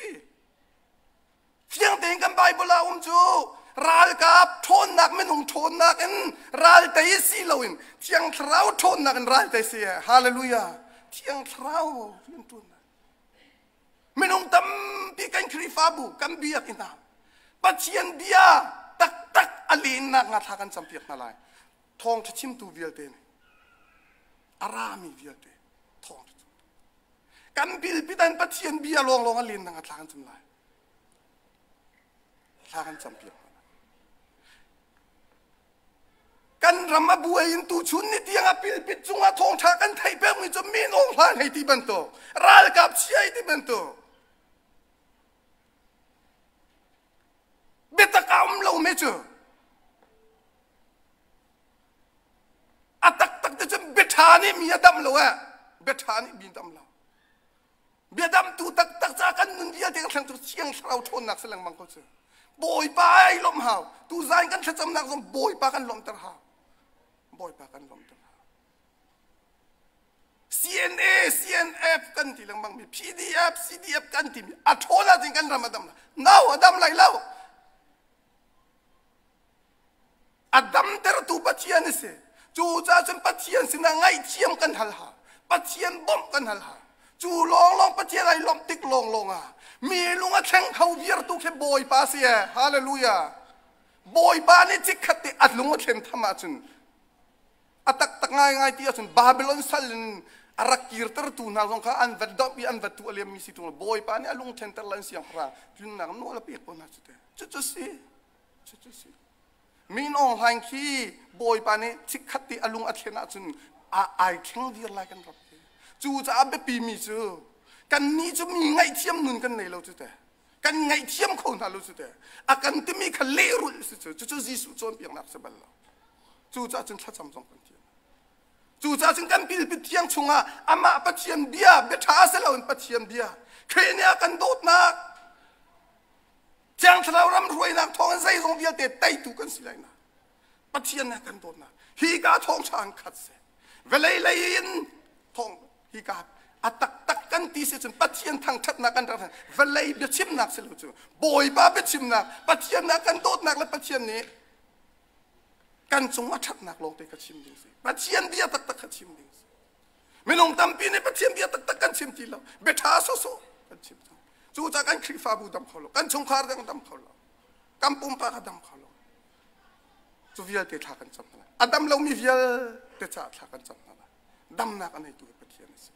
Fiang tein kan Bible ah um cu ralkap ṭhawnnak minung ṭhawnnak in ral tei si loin Thiang Thlarau ṭhawnnak in ral tei si. Hallelujah. Thiang Thlarau rian ṭuannak. Minung tampi kan Khrihfabu kan biakinn ah Pathian bia taktak a lennak nga thla kan campiak hna lai. Thawngṭha chimtu vialte nih a rami vialte thawngṭha kan bilpi dan Pathian bia lawnglawng a lennak nga thla kan cam lai. Thla kan campiak hna lai. Kan ram a buai in tuchun ni tiang a pilpit cungah thawngṭha kan theih pengmi cu minung hlan hei ti bantuk ralkap chia ti bantuk biatak a um lo mi cu a taktak te cun biaṭha nih mi a dam lo eh biaṭha nih mi dam lo Biadamtu taktak ca kan nun vialte kan thleng cu thiang thlarau ṭhawnnak si lengmang ko cu. Bawipa ai lawmh hau. Tu zan kan thlacamnak zong Bawipa kan lawmhter hau. Bawipa kan lawmhter hau. CNA, CNF kan ti lengmang mi, PDF, CDF kan ti mi, a ṭhawn ahcun kan ram a dam lai. No, a dam lai lo. A damtertu Pathian a si. Cucaah cun Pathian sinah ngaihthiam kan hal ha. Pathian bawmh kan hal ha. Cu lawnglawng Pathian ai lawmh tik lawnglawng ah mi lung a thleng kho viartu khi Bawipa si e. Hallelujah. Bawipa nih chikkhat te a lung a thlen tham ahcun a taktak ngaingai ti ahcun Babylon sal in a rak kirtertu hna zong kha an va domh i an va tu a liammi si ṭung Bawipa nih a lung thenter lan siangpahrang tlunnak nawl a pek ko hna cu te. Cucu si. Cucu si. Min Aung Hlaing khi Bawipa nih chikkhat te a lung a thlen ahcun a ai thleng viar lai kan rak ti. Cucaah biapi mi cu kannih cu mi ngaihthiam nun kan nei lo cu te. Kan ngaihthiam kho hna lo cu te. A kan timi kha lehrulh si cu. Cucu Jesuh cawnpiaknak si bal lo. Cucaah cun thlacam zong kan thiam. Cucaah cun kan pilpit thiang chungah amah Pathian bia, bia ṭha si loin Pathian bia, Khrih nih a kan dawtnak, Thiang Thlarau ram hruainak thawngin zeizong vialte teitu kan si lai na. Pathian nih kan dawtnak. Hi ka thawngṭha an khat si. Vawlei lei in thawng hi ka a taktak kan ti si cun Pathian thangṭhatnak kan rak vawlei biachimnak si lo cu Bawipa biachimnak Pathian ah kan dawtnak le Pathian nih kan cung a ṭhatnak lawngte kha chim ding si. Pathian bia taktak kha chim ding si. Minung tampi nih Pathian bia taktak kan chim ti lo. Bia ṭha sawsawh kan chim cang. Cucaah kan Khrihfabu dam kho lo, kan chungkhar dang dam kho lo, kan pumpak a dam kho lo. Cu vialte thla kan cam hna lai. A dam lomi vialte caah thla kan cam hna lai. Damnak a neitu hi Pathian a si.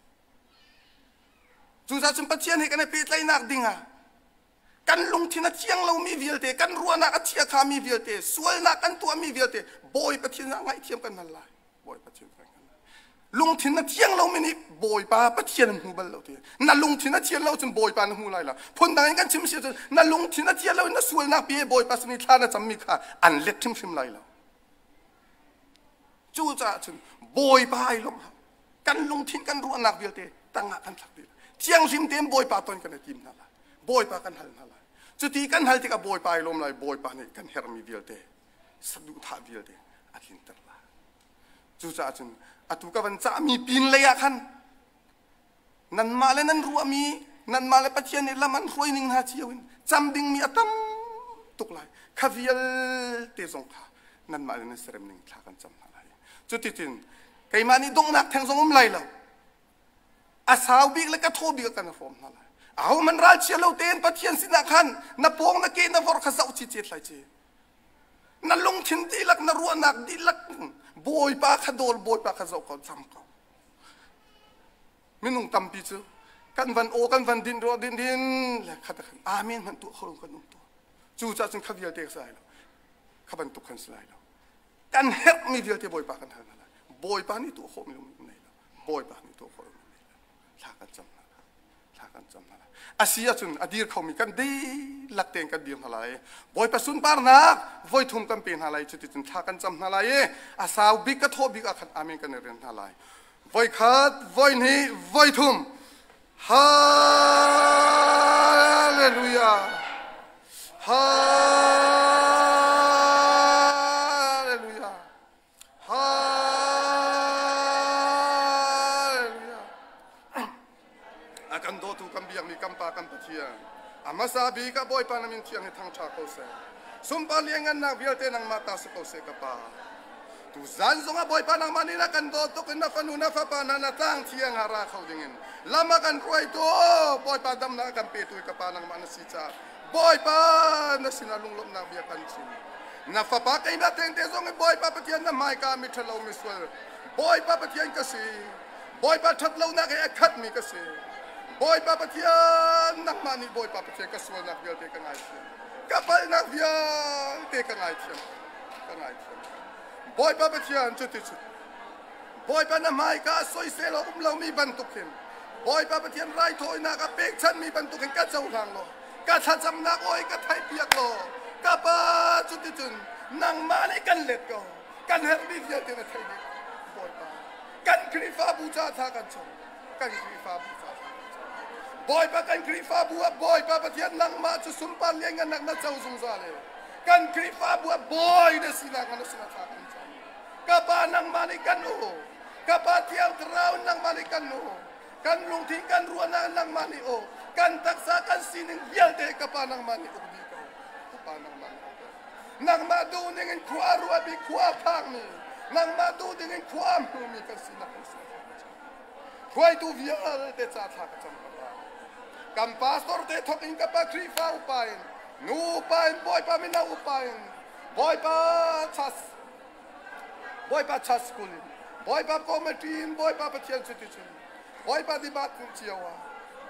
Cucaah cun Pathian he kan i pehtlaihnak ding ah kan lungthin a thiang lomi vialte, kan ruahnak a chiakhami vialte, sualnak kan tuahmi vialte Bawi Pathian ah ngaihthiam kan hal lai. Bawi Pathian kan hal lai. Lungthin na thiang lomi nih Bawipa Pathian an hmu bal lo ti. Na lungthin a thian lo cun Bawipa na hmu lai lo. Phundang in kan chim si cun na lungthin a thian lo in na sualnak pi Bawipa sin i thla na cammi kha an let hrimhrim lai lo. Cucaah cun Bawipa ai lawmh hau. Kan lungthin kan ruahnak vialte tangah kan thlak dih. Thianghlim tein Bawipa ton kan i tim hna lai. Bawipa kan hal hna lai. Cuti kan hal tikah Bawipa ai lawm lai. Bawipa nih kan herhmi vialte saduhthah vialte a tlinter lai. Cucaah cun atu ka van cahmi pin lei ah khan nanmah le nan ruahmi nanmah le Pathian nih lam an hruai ning hna cio in cam dingmi a tam tuk lai. Kha vialte zong kha nanmah le nan serem ning thla kan cam hna lai. Cuticun keimah nih donghnak theng zong um lai lo. A sau bik le ka thaw bik kan hrawm hna lai. Aho man ralchia lo tein Pathian sinah khan na pawng na ke na vor kha zoh chi chet lai ci. Na lungthin dihlak na ruahnak dihlak Bawipa kha dawl Bawipa kha zoh ko cam ko. Minung tampi cu kan van aw kan van din ruah din din le khat khan amen hmanh tuah kho kan um tu. Cu caah cun kha vialte ka si lai lo. Kha bantuk khan si lai lo. Kan herhmi vialte Bawipa kan hal hna lai. Bawipa nih tuah khawhmi um nei lo. Bawipa nih tuah khawh um nei lo. Thla kan cam hna lai. Thla kan cam hna lai. A si ahcun a dir khomi kan dihlak tein kan dir hna lai. Bawipa sunparnak voi thum kan pe hna lai. Cuticun thla kan cam hna lai i a sau bik ka thawh bik ah khan amen kan i rian hna lai. Voi khat, voi hnih, voi thum. Hallelujah. Hallelujah. Hallelujah. A kan dawtu kan biakmi kan Pa kan Pathian. A hmasa bik ah Bawipa na min thiang hi thangṭha ko seh. Sunpar lianngannak vialte nangmah ta si ko seh ka Pa. Tu zan zongah Bawipa nangmah nih na kan dawt tuk in na fanu na fapa hna na tlang thiang ah ra kho dingin lam a kan hruaitu Bawipa damnak a kan petu ka Pa nangmah na si caah Bawipa na sinah lunglawmhnak bia kan chim. Na fapa keimah thengte zong in Bawipa Pathian na hmaika mi ṭhalo misual Bawipa Pathian ka si. Bawipa ṭhatlonak he a khatmi ka si. Bawipa Pathian nangmah nih Bawipa Pathian ka sualnak vialte ka ngaithiam. Ka palhnak vialte ka ngaithiam. Ka ngaithiam. Bawipa Pathian cuticun Bawipa na hmaika soisel a um lomi bantuk hin Bawipa Pathian raithawinak a pekchanhmi bantuk hin ka cohlang law ka thlacamnak awi ka theihpiak law ka pa cuticun nangmah nih kan let ko kan herhmi vialte na theih dih Bawipa kan Khrihfabu ca thla kan cham kan Khrihfabu ca thla kan cham Bawipa kan Khrihfabu ah Bawipa Pathian nangmah cu sunpar lianngannak na co zungzal e kan Khrihfabu ah bawi na sinak na sinah thla kan cham Ka Pa nangmah nih kan u. Ka Pa Thiang Thlarau nangmah nih kan u. Kan lungthin kan ruahnak nangmah nih u. Kan taksa kan sining vialte ka Pa nangmah nih uk dih ko. Ka Pa nangmah nih uk ko. Nangmah duh ning in khua ruah bi khua phakmi nangmah duh ding in khua hmumi kan sinak kan si. Hruaitu vialte ca thla ka cam ka Pa. Kan pastor te thok in ka pa Khrihfa upa in nu upa in Bawipa mino upa in Bawipa chas Bawipa church school in Bawipa committee in Bawipa Pathian cuticun Bawipa dibat cio ah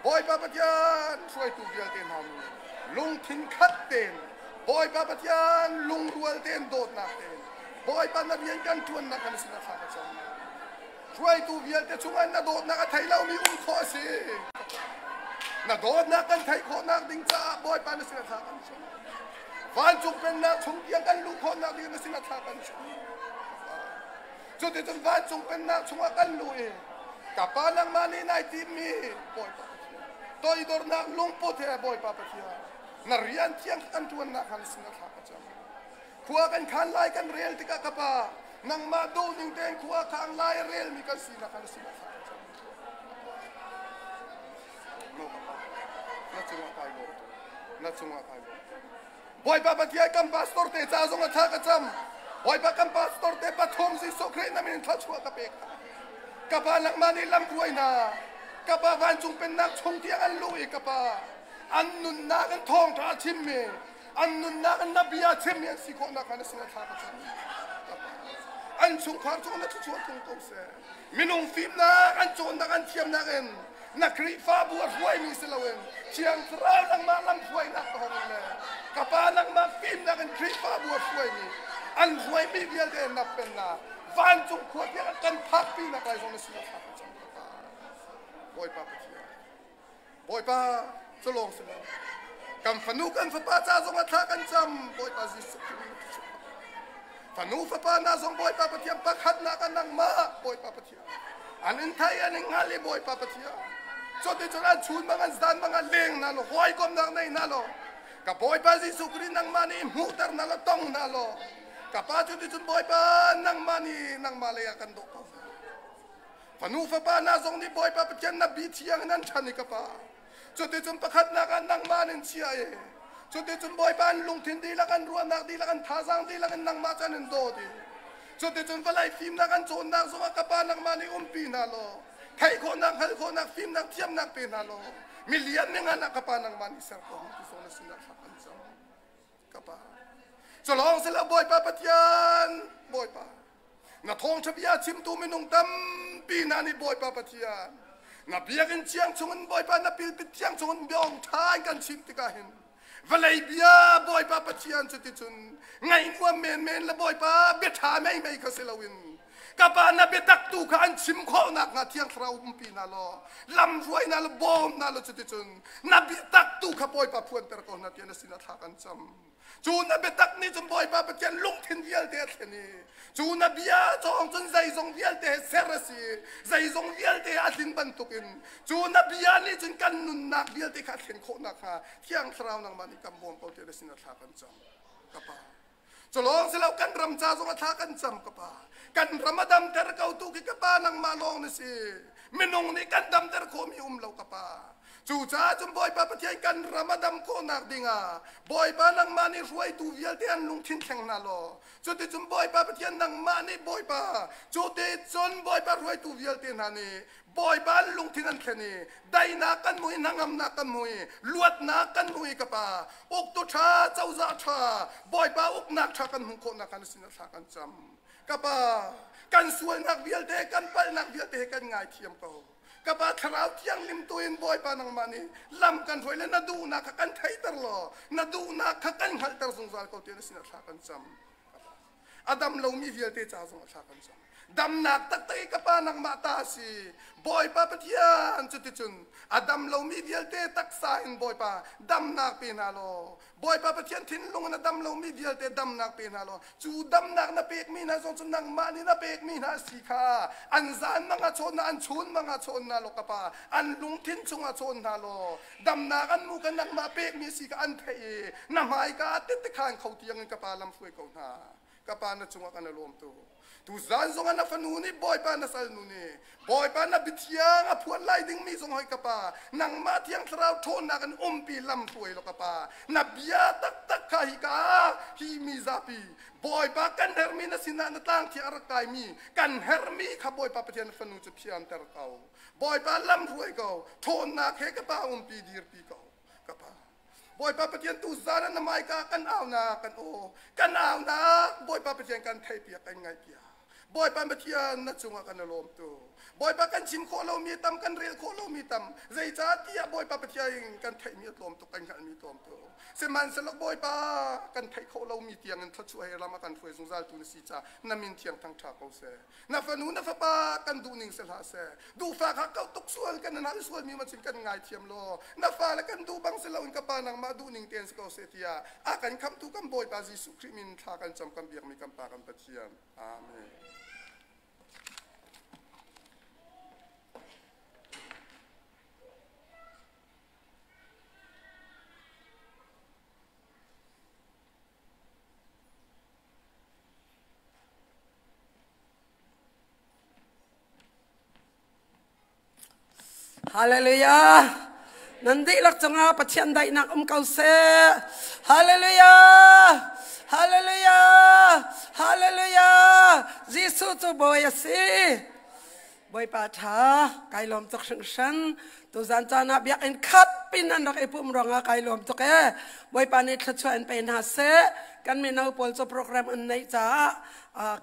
Bawipa Pathian hruaitu vialte hna nih lungthin khat tein Bawipa Pathian lungrual tein dawtnak tein Bawipa na rian kan ṭuannak kan sin a thla ka cam. Hruaitu vialte chungah na dawtnak a thei lomi um khawh a si. Na dawtnak kan theih khawhnak ding caah Bawipa na sin a thla kan cam. Vancung pennak chung tiang kan luh khawhnak ding na sin a thla kan cam. Cuticun vancung pennak chungah kan luh i ka pa nangmah nih nai timmi Bawipa Pathian toidornak lungput he Bawipa Pathian na rian thiang kan ṭuannak kha na sin a thla ka cam. Khua kan khan lai kan rel tikah ka pa nangmah duh ning tein khua khang lai a relmi kan sinak kha na sin a thla ka cam. Na cungah kai lawm. Bawipa Pathian kan pastor te ca zong a thla ka cam. Bawipa kan pastor te pathum Jesuh Khrih na min in thluachuah ka pek hna. Ka pa nangmah nih lam hruai hna. Ka pa vancung pennak chung tiang an luh i ka pa an nunnak in thawngṭha a chimmi an nunnak in na bia chimmi an si khawh nakhnga na sinah thla ka cam. Ka pa an chungkhar cung na thluachuah tlung ko seh. Minung fimnak an cawnnak an thiamnak in na Khrihfabu a hruaimi si loin Thiang Thlarau nangmah lam hruainak thawngin le ka Pa nangmah fimnak in Khrihfabu a hruaimi an hruaimi vialte na pennak vancung khua tiang kan phakpi nak lai zong na sinah thla ka cam ka Pa. Bawipa Pathian. Bawipa cu lawng si lo. Kan fanu kan fapa ca zong ah thla kan cam Bawipa Jesuh Khrih fanu fapa na zong Bawipa Pathian pakhatnak ah nangmah Bawipa Pathian an in thai an in hngal i Bawipa Pathian cuticun an chun bang an zan bang an leng hna law hawikomnak nei hna law ka Bawipa Jesuh Khrih nangmah nih hmuhter hna law tong hna law ka pa cuticun Bawipa nangmah nih nangmah lei ah kan dawh ko fanu fapa hna zong nih Bawipa Pathian na bi thiang in an ṭhan i ka pa cuticun pakhatnak ah nangmah in chia i cuticun Bawipa an lungthin dihlak an ruahnak dihlak an thazaang dihlak in nangmah cu an in dawt i cuticun vawlei fimnak an cawnnak zongah ka pa nangmah nih umpi hna law theih khawhnak hngalh khawhnak fimnak thiamnak pe hna law milian mingan ah ka pa nangmah nih ser ko ti zawn na sinah thla kan cam ka pa culawng sila Bawipa Pathian Bawipa na thawngṭha bia chimtu minung tampi hna nih Bawipa Pathian na biakinn thiang chungin Bawipa na pilpit thiang chungin biaong ṭha in kan chim tikah hin vawlei bia Bawipa Pathian cuticun ngaih nuam menmen le Bawipa bia ṭha meimei kha si loin ka pa na biatak tu kha an chim khawh nakhnga Thiang Thlarau umpi hna law lam hruai hna law bawm hna law cuticun na biatak tu kha Bawipa phuanter ko hna tiah na sinah thla kan cam. Cu na biatak nih cun Bawipa Pathian lungthin vialte a thlen i cu na bia cawng cun zeizong vialte he ser a si zeizong vialte a tlin bantukin cu na bia nih cun kan nunnak vialte kha a thlen khawh nakhnga Thiang Thlarau nangmah nih kan bawm ko tiah na sinah thla kan cam ka Pa. Culawng si lo kan ram ca zong a thla kan cam ka Pa. Kan ram a damter ko tu khi ka Pa nangmah lawng na si. Minung nih kan damter khawhmi um lo ka Pa. Cucaah cun Bawipa Pathian kan ram a dam khawhnak dingah Bawipa nangmah nih hruaitu vialte an lungthin thleng hna law cuticun Bawipa Pathian nangmah nih Bawipa cuticun Bawipa hruaitu vialte hna nih Bawipa an lungthin an thlen i daihnak kan hmu i hnangamnak kan hmu i luatnak kan hmu i ka Pa uktu ṭha cozah ṭha Bawipa uknak ṭha kan hmuh khawhnak kha na sinah thla kan cam ka Pa kan sualnak vialte kan palhnak vialte he kan ngaithiam ko ka pa thlarau thianghlim tu in bawipa nangmah nih lam kan hruai le na duhnak kha kan theihter law na duhnak kha kan hngalhter zungzal ko tiah na sinah thla kan cam a dam lomi vialte ca zong ah thla kan cam damnak taktak i ka pa nangmah ta a si bawipa pathian cuticun a dam lomi vialte taksa in bawipa damnak pe hna law Bawipa Pathian thinlung in a dam lomi vialte damnak pe hna law cu damnak na pekmi hna zong cu nangmah nih na pekmi hna a si kha an zan mang ah chawn hna an chun mang ah chawn hna law ka pa an lungthin chungah chawn hna law damnak an mu ka nangmah pekmi a si kha an theih i na hmaika tette khan kho tiangin ka pa lam hruai ko hna ka pa na cungah kan i lawm tu tuzan zongah na fanu nih bawipa na salnu nih bawipa na biathiang a phuan lai dingmi zong hoi ka pa nangmah thiang thlarau ṭhawnnak in umpi lam hruai law ka pa na bia taktak kha hi ka hi mi zapi bawipa kan hermi na sinah na tlang thiang a rak kaimi kan hermi kha bawipa pathian na fanu cu thianter ko bawipa lam hruai ko ṭhawnnak he ka pa umpi dirpi ko ka pa Bawipa Pathian tu zan na maika kan aunak kan aw kan aunak Bawipa Pathian kan theihpiak kan ngaihpiak Bawipa Pathian na cungah kan i lawm tu Bawipa kan chim khawh lomi tam kan rel khawh lomi tam zeicah tiah Bawipa Pathian kan theihmi a tlawm tuk kan hngalhmi tlawm tuk sihmanhsehlaw Bawipa kan theih khawh lomi tiang in thluachuah he ram a kan hruai zungzal tu na si caah na min thiang thangṭha ko seh na fanu na fapa kan duh ning si hlah seh duhfak ha kau tuk sual kan hal sual mi ma cun kan ngai thiam law na fale kan duh bang si loin ka pa nangmah duh ning ten si ko seh tiah a kan khamtu kan Bawipa Jesuh Khrih min thla kan cam kan biakmi kan pa kan Pathian amen Hallelujah! Nan dihlak cungah Pathian daihnak um ko seh. Hallelujah! Hallelujah! Hallelujah! Jesuh cu Bawi a si. Bawipa ṭha, kai lawm tuk hringhran. Tuzan caan ah biakinn khat pin an rak i pumh ruangah kai lawm tuk ee. Bawipa nih thluachuah in pe hna seh. Kan mino pawl cu program an neih caah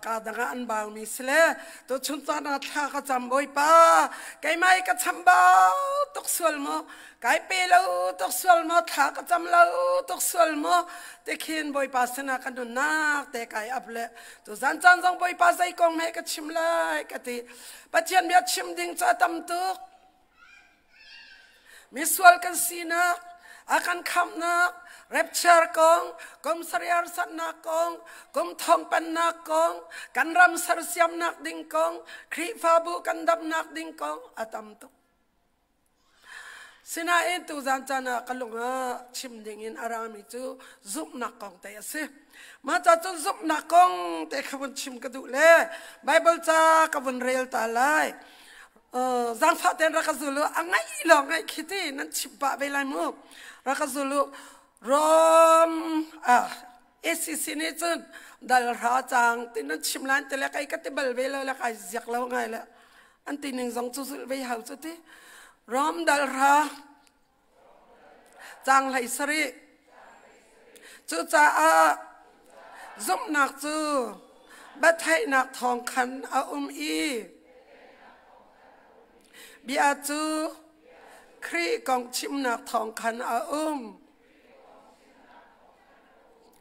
ka dang ah an baumi si le tuchun caan ah thla ka cam Bawipa keimah i ka chambau tuk sual maw kai pe lo tuk sual maw thla ka cam lo tuk sual maw tikhin Bawipa sinah ka nunnak te kai ap le tuzan caan zong Bawipa zei kong he ka chim lai ka ti Pathian bia chim ding cu a tam tuk Misual kan sinak, a kan khamhnak, rapture kong, kum sariar satnak kong, kum thongpannak kong, kan ram sersiamnak ding kong, Khrihfabu kan damnak ding kong a tam tuk. Sinain tuzan caan ah ka lung ah chim ding in a rami cu zumhnak kong te a si. Mah ca cun zumhnak kong te kha vun chim ka duh le Bible ca ka vun rel ta lai. Zaangfah tein rak ka zul u a ngaih lawng ngaih khi ti nan chim pah ve lai mu rak ka zul u Rom ah ACC nih cun dal hra cang ti nan chim lan ti le kai ka ti bal ve lo le kai ziak lo ngai le an ti ning zong cu zulh ve hau cu ti Rom dal hra Caang 17. Cucaah zumhnak cu biatheihnak thawng khan a um i bia cu Khrih kong chimnak thawng khan a um.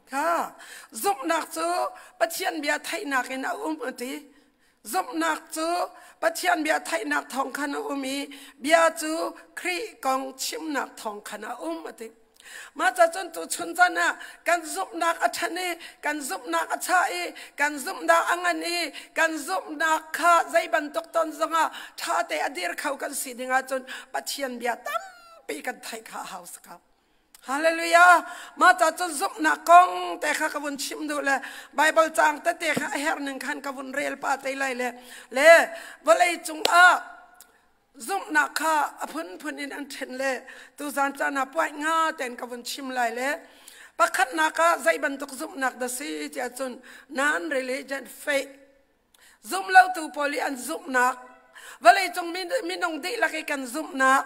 Kha zumhnak cu Pathian bia theihnak in a um a ti. Zumhnak cu Pathian bia theihnak thawng khan a um i bia cu Khrih kong chimnak thawng khan a um a ti. Mah ca cun tuchun chan ah kan zumhnak a ṭhan i kan zumhnak a chah i kan zumhnak a ngan i kan zumhnak kha zei bantuk ton zongah ṭha te a dir kho kan si ding ahcun Pathian bia tampi kan theih kha a hau si ko. Hallelujah. Mah ca cun zumhnak kong te kha ka vun chim duh le Bible caang tete kha a herh ning khan ka vun rel pa te lai le le vawlei cung ah zumhnak kha a phunphun in an ṭhen le tuzan caan ah puai nga ten ka vun chim lai le pakhatnak ah zei bantuk zumhnak dah si tiah cun non religion faith Zumlotu pawl i an zumhnak, vawleicung minung dihlak i kan zumhnak,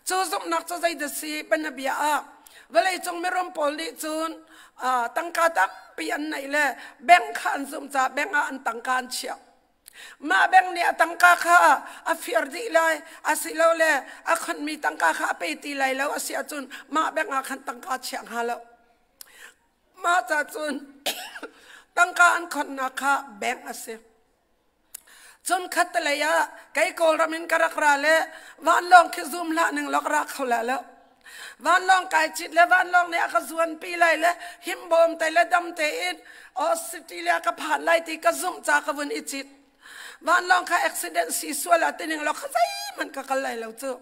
cu zumhnak cu zeidah si bianabia ah vawleicung mirum pawl nih cun tangka tampi an neih le bank kha an zumh caah bank ah an tangka an chiah. Mah bank nih a tangka kha a fir dih lai asilole a khonmi tangka kha a pe ti lai lo a si ahcun mah bank ah khan tangka chiah hnga lo. Mah ca cun tangka an khonnak kha bank a si. Cun khattelei ah kei Kawlram in ka rak ra le vanlawng khi zum hlah ning law ka ra kho la lo. Vanlawng kai cit le vanlawng nih a ka zuanpi lai le himbawm te le dam tein Australia ka phan lai ti ka zumh ca ka vun i cit. Vanlawng kha accident si sual ah tining law kha zeihmanh ka kal lai lo cu.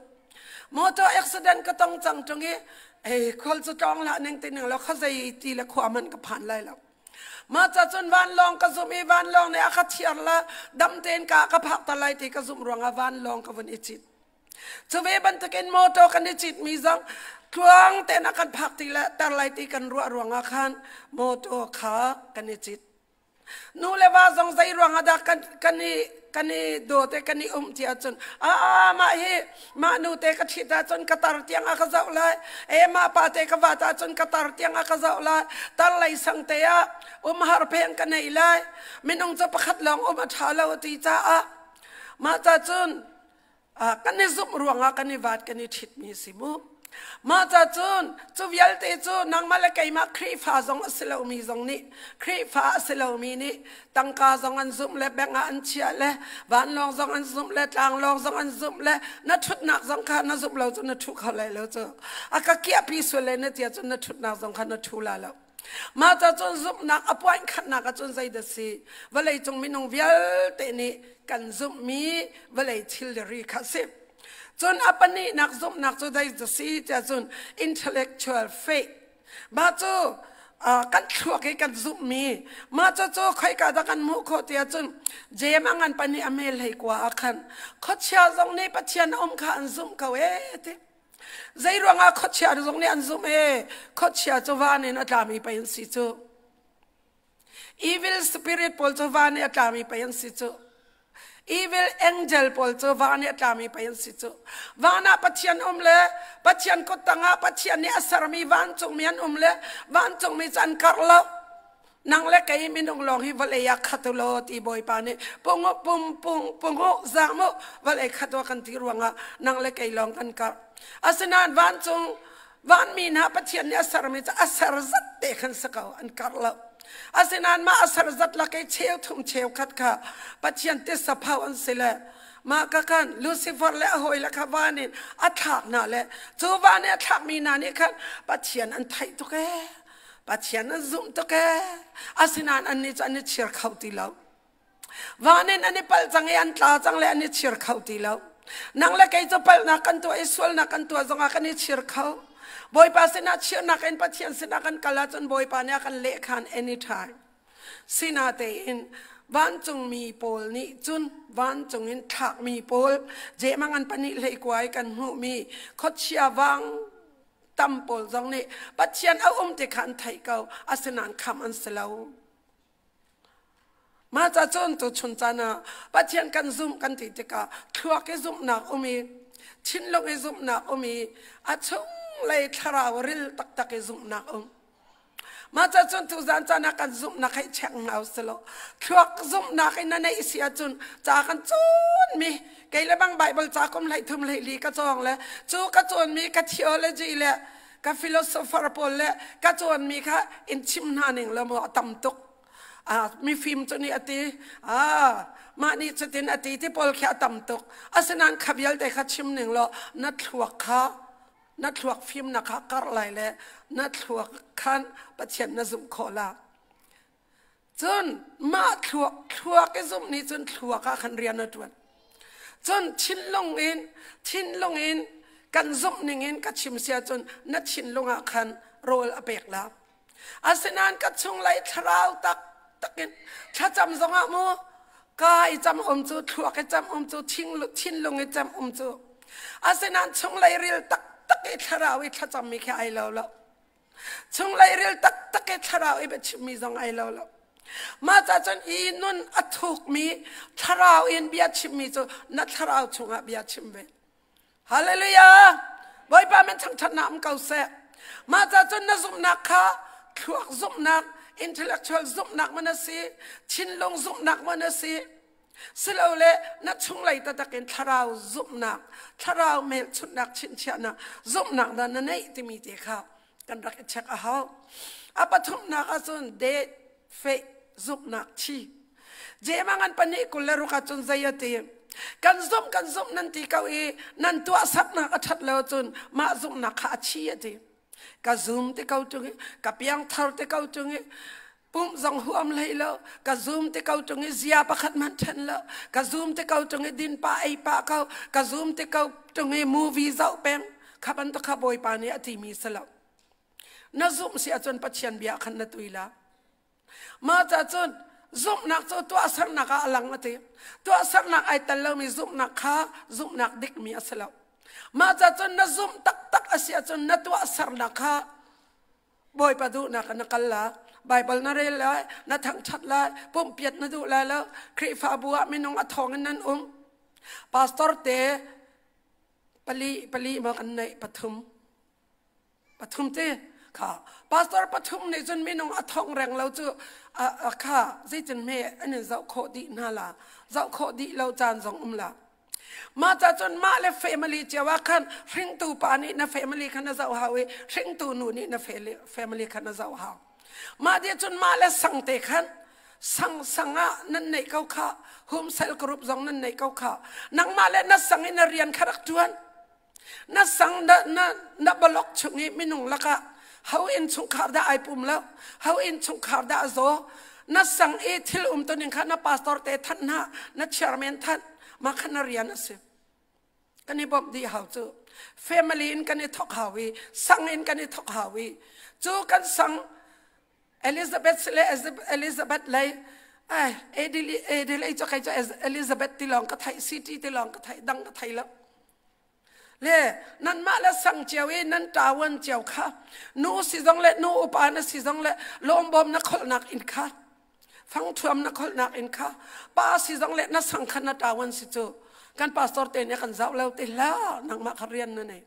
Motor accident ka tong cang ṭung i ei khual cu tlawng hlah ning tining law kha zei ti le khua hmanh ka phan lai lo. Mah ca cun vanlawng ka zumh i vanlawng nih a ka thiar la dam tein ka ka phak ta lai ti ka zumh ruangah vanlawng ka vun i cit. Cu ve bantukin motor kan i citmi zong tluang tein a kan phak ti le ter lai ti kan ruah ruangah khan motor kha kan i cit. Nu le va zong zei ruang ah dah kan kan i kan i daw te kan i um ti ahcun a mah hi mah nu te ka ṭhit ahcun ka tar tiang a ka zoh lai e mah pa te ka vat ahcun ka tar tiang a ka zoh lai tar lei sang te ah umhar pheng ka nei lai minung cu pakhat lawng um a ṭha lo ti caah mah ca cun kan i zumh ruangah kan i vat kan i ṭhitmi si mu mah ca cun cu vialte cu nangmah le keimah Khrihfa zong a si lomi zong nih Khrihfa a si lomi nih tangka zong an zumh le bank ah an chiah le vanlawng zong an zumh le tlanglawng zong an zumh le na ṭhutnak zong kha na zumh lo cu na ṭhu kho lai lo cu a ka kiahpi sual le na tia cun na ṭhutnak zong kha na ṭhu la lo Mah ca cun zumhnak a point khatnak ahcun zeidah si? Vawleicung minung vialte nih kan zumhmi vawlei thilri kha a si. Cun a pahnihnak zumhnak cu zeidah si tiah cun intellectual faith. Mah cu kan thluak i kan zumhmi mah cu cu khoika dah kan hmuh khawh tiah cun Jeim a ngan pahnih a mel hlei kua ah khan khuachia zong nih Pathian a um kha an zumh ko ee ti. Zei ruangah khuachia zong nih an zumh e khuachia cu van in a tlami pei an si cu. Evil spirit pawl cu van i a tlami pei an si cu. Evil angel pawl cu van i a tlami pei an si cu. Van ah Pathian um le Pathian kut tangah Pathian nih a sermi vancungmi an um le vancungmi cu an karh lo. Nang le kei minung lawng hi vawlei ah khat u law ti Bawipa nih pung u pum pung pung u zaam u vawlei khat u kan ti ruangah nang le kei lawng kan karh. Asinain vancung vanmi hna Pathian nih a sermi cu a ser zat te khan si ko an karh lo. Asinain mah a ser zat lak i cheu thum cheu khat kha Pathian tisa phau an si le mah ka khan Lucifer le a hawi le kha van in a thlak hna le cu van i a thlakmi hna nih khan Pathian an theih tuk ee. Pathian an zumh tuk ee. Asinain annih cu an i chir kho ti lo. Van in an i palh cang i an tla cang le an i chir kho ti lo. Nang le kei cu palhnak kan tuah i sualnak kan tuah zongah kan i chir kho. Bawipa sinah chirnak in Pathian sinah kan kal ahcun Bawipa nih a kan lehkhan anytime. Sinatein vancungmi pawl nih cun vancung in thlakmi pawl jehmang an pahnih hlei kuai kan hmuhmi khuachia vang tam pawl zong nih Pathian a um ti kha an theih ko asinain kham an si lo. Mah ca cun tuchun caan ah Pathian kan zumh kan ti tikah thluak i zumhnak um i thinlung i zumhnak um i a chunglei thlarau ril taktak i zumhnak um. Mah ca cun tuzan caan ah kan zumhnak hei check hna usih thluak zumhnak in na neih si ahcun ca kan cawnmi kei le bang Bible ca kum hlei thum hlei li ka cawng le cu ka cawnmi ka theology le ka philosopher pawl le ka cawnmi kha in chim hna ning lo maw a tam tuk mifim cu nih a ti mah nih cutin a ti ti pawl khi a tam tuk asinain kha vialte kha chim ning law na thluak kha na thluak fimnak kha karh lai le na thluak khan Pathian na zumh khawh la cun mah thluak thluak i zumh nih cun thluak ah khan rian a ṭuan cun thinlung in thinlung in kan zumh ning in ka chim sia cun na thinlung ah khan rawl a pek la asinain ka chunglei thlarau tak takin thlacam zongah mu ka i cam um cu thluak i cam um cu thinlung i cam um cu asinain chunglei ril tak tak i thlarau i thlacam mi khi ai lo lo Chunglei ril taktak i thlarau i biachimmi zong ai lo lo. Mah ca cun i nun a thukmi thlarau in bia chimmi cu na thlarau chungah bia chim ve. Hallelujah! Bawipa min thangṭhatnak um ko seh. Mah ca cun na zumhnak kha thluak zumhnak, intellectual zumhnak man a si, thinlung zumhnak man a si, Silole na chunglei taktak in thlarau zumhnak, thlarau hmelchunhnak chinchiahnak, zumhnak dah na neih timi te kha kan rak i check a hau. A pathumnak ahcun det feh zumhnak thi. Jema ngan pahnih 26 ahcun zei a ti? Kan zumh kan zumh nan ti ko i nan tuahsernak a ṭhat lo cun mah zumhnak kha a thi a ti. Ka zum ti ko ṭung i ka piangthar ti ko ṭung i pumh zong huam hlei lo ka zum te ko tung i zia pakhat hmanh then lo ka zum te ko tung i din pa ei pa ko ka zum te ko tung i movie zoh peng kha bantuk kha bawipa nih a timi si lo na zumh si ahcun pathian bia khan na tui la mah ca cun zumhnak cu tuahsernak ah a lang a ti tuahsernak ai tel lomi zumhnak kha zumhnak dikmi a si lo mah ca cun na zumh taktak a si ahcun na tuahsernak kha Bawipa duhnak ah na kal la Bible na rel lai na thangṭhat lai pumhpiat na duh lai lo Khrihfabu ah minung a thawng in nan um pastor te pali pali ma kan neih pathum pathum te kha pastor pathum nih cun minung a thong reng lo cu a kha zeitin hme an in zoh khawh dih hna la zoh khawh dih lo caan zong um la Mah ca cun mah le family cio ah khan hringtu pa nih na family kha na zoh hau i hringtu nu nih na family kha na zoh hau. Mah dih cun mah le sang te khan sang sang ah nan neih ko kha home cell group zong nan neih ko kha nangmah le na sang i na rian kha rak ṭuan na sang na na na block chung i minung lakah ho in chungkhar dah ai pum lo ho in chungkhar dah a zaw na sang i thil um tuning kha na pastor te thanh hna na chairman thanh mah kha na rian a si kan i bawmh dih hau cu family in kan i thok hau i sang in kan i thok hau i cu kan sang Elizabeth le Elizabeth lei ai Adele Adele cu kai cu Elizabeth ti lawng ka theih city ti lawng ka theih dang ka thei lo. Le nanmah le sang cio i nan ṭawan cio kha nu si zong le nu upa na si zong le lawmbawm na kholhnak in kha fangthuam na kholhnak in kha pa si zong le na sang kha na ṭawan si cu kan pastor te nih kan zoh lo ti hlah nangmah kha rian na nei.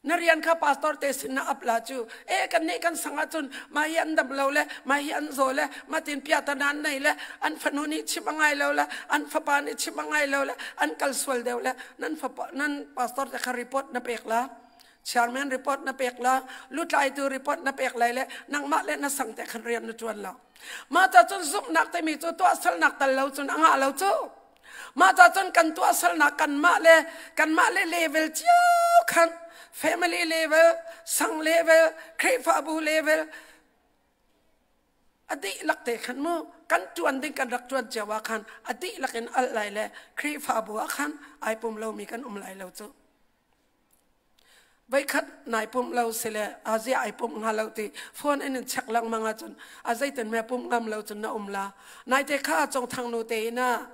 Na rian kha pastor te sin na ap la cu e kan nih kan sang ahcun mah hi an dam lo le mah hi an zaw le mah tin piahtanan nei le an fanu nih chim a ngai lo le an fapa nih chim a ngai lo le an kal sual deuh le nan fapa nan pastor te kha report na pek la chairman report na pek la lutlaitu report na pek lai le nangmah le na sang te khan rian na tuan lo mah ca cun zumhnak timi cu tuahsernak tal lo cun a ngah lo cu. Mah ca cun kan tuahsernak kanmah le kanmah le level cio khan family level, sang level, Khrihfabu level a dihlak te khan mu kan tuan ding kan rak tuan cio ah khan a dihlak in al lai le Khrihfabu ah khan ai pum lomi kan um lai lo cu. Voikhat nai pumh lo si le a zia ai pumh hnga lo ti phone in in check lengmang ahcun a zeitin me pumh ngam lo cun na um la. Nai te kha Congthang nu te in a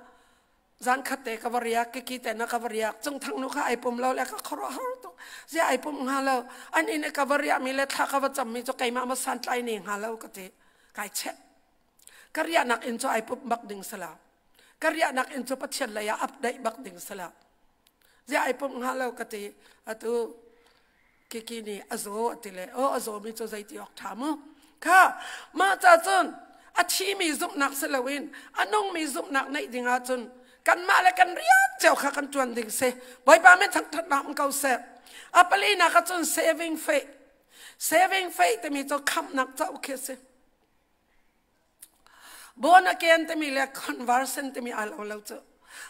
zan khat te ka va riak kiki te na ka va riak Congthang nu kha ai pum lo le ka khuaruahhar tuk zia ai pumh hnga lo an inn i ka va riah mi le thla ka va cam mi cu keimah ma santlai ne hnga lo ka ti kai check ka riahnak inn cu ai pumh bak ding sala ka riahnak inn cu Pathian lei ah update bak ding sala Ziah ai pumh hnga lo ka ti. Atu Kiki nih a zaw a ti le aw a zawmi cu zeiti awk ṭha mu. Kha mah ca cun a thimi zumhnak si loin a nungmi zumhnak neih ding ahcun kanmah le kan rian cio kha kan ṭuan ding si. Bawipa min thangṭhatnak um ko seh. A palinak ahcun saving faith. Saving faith timi cu khamhnak cauk khi a si. Born again timi le conversion timi ai lo lo cu.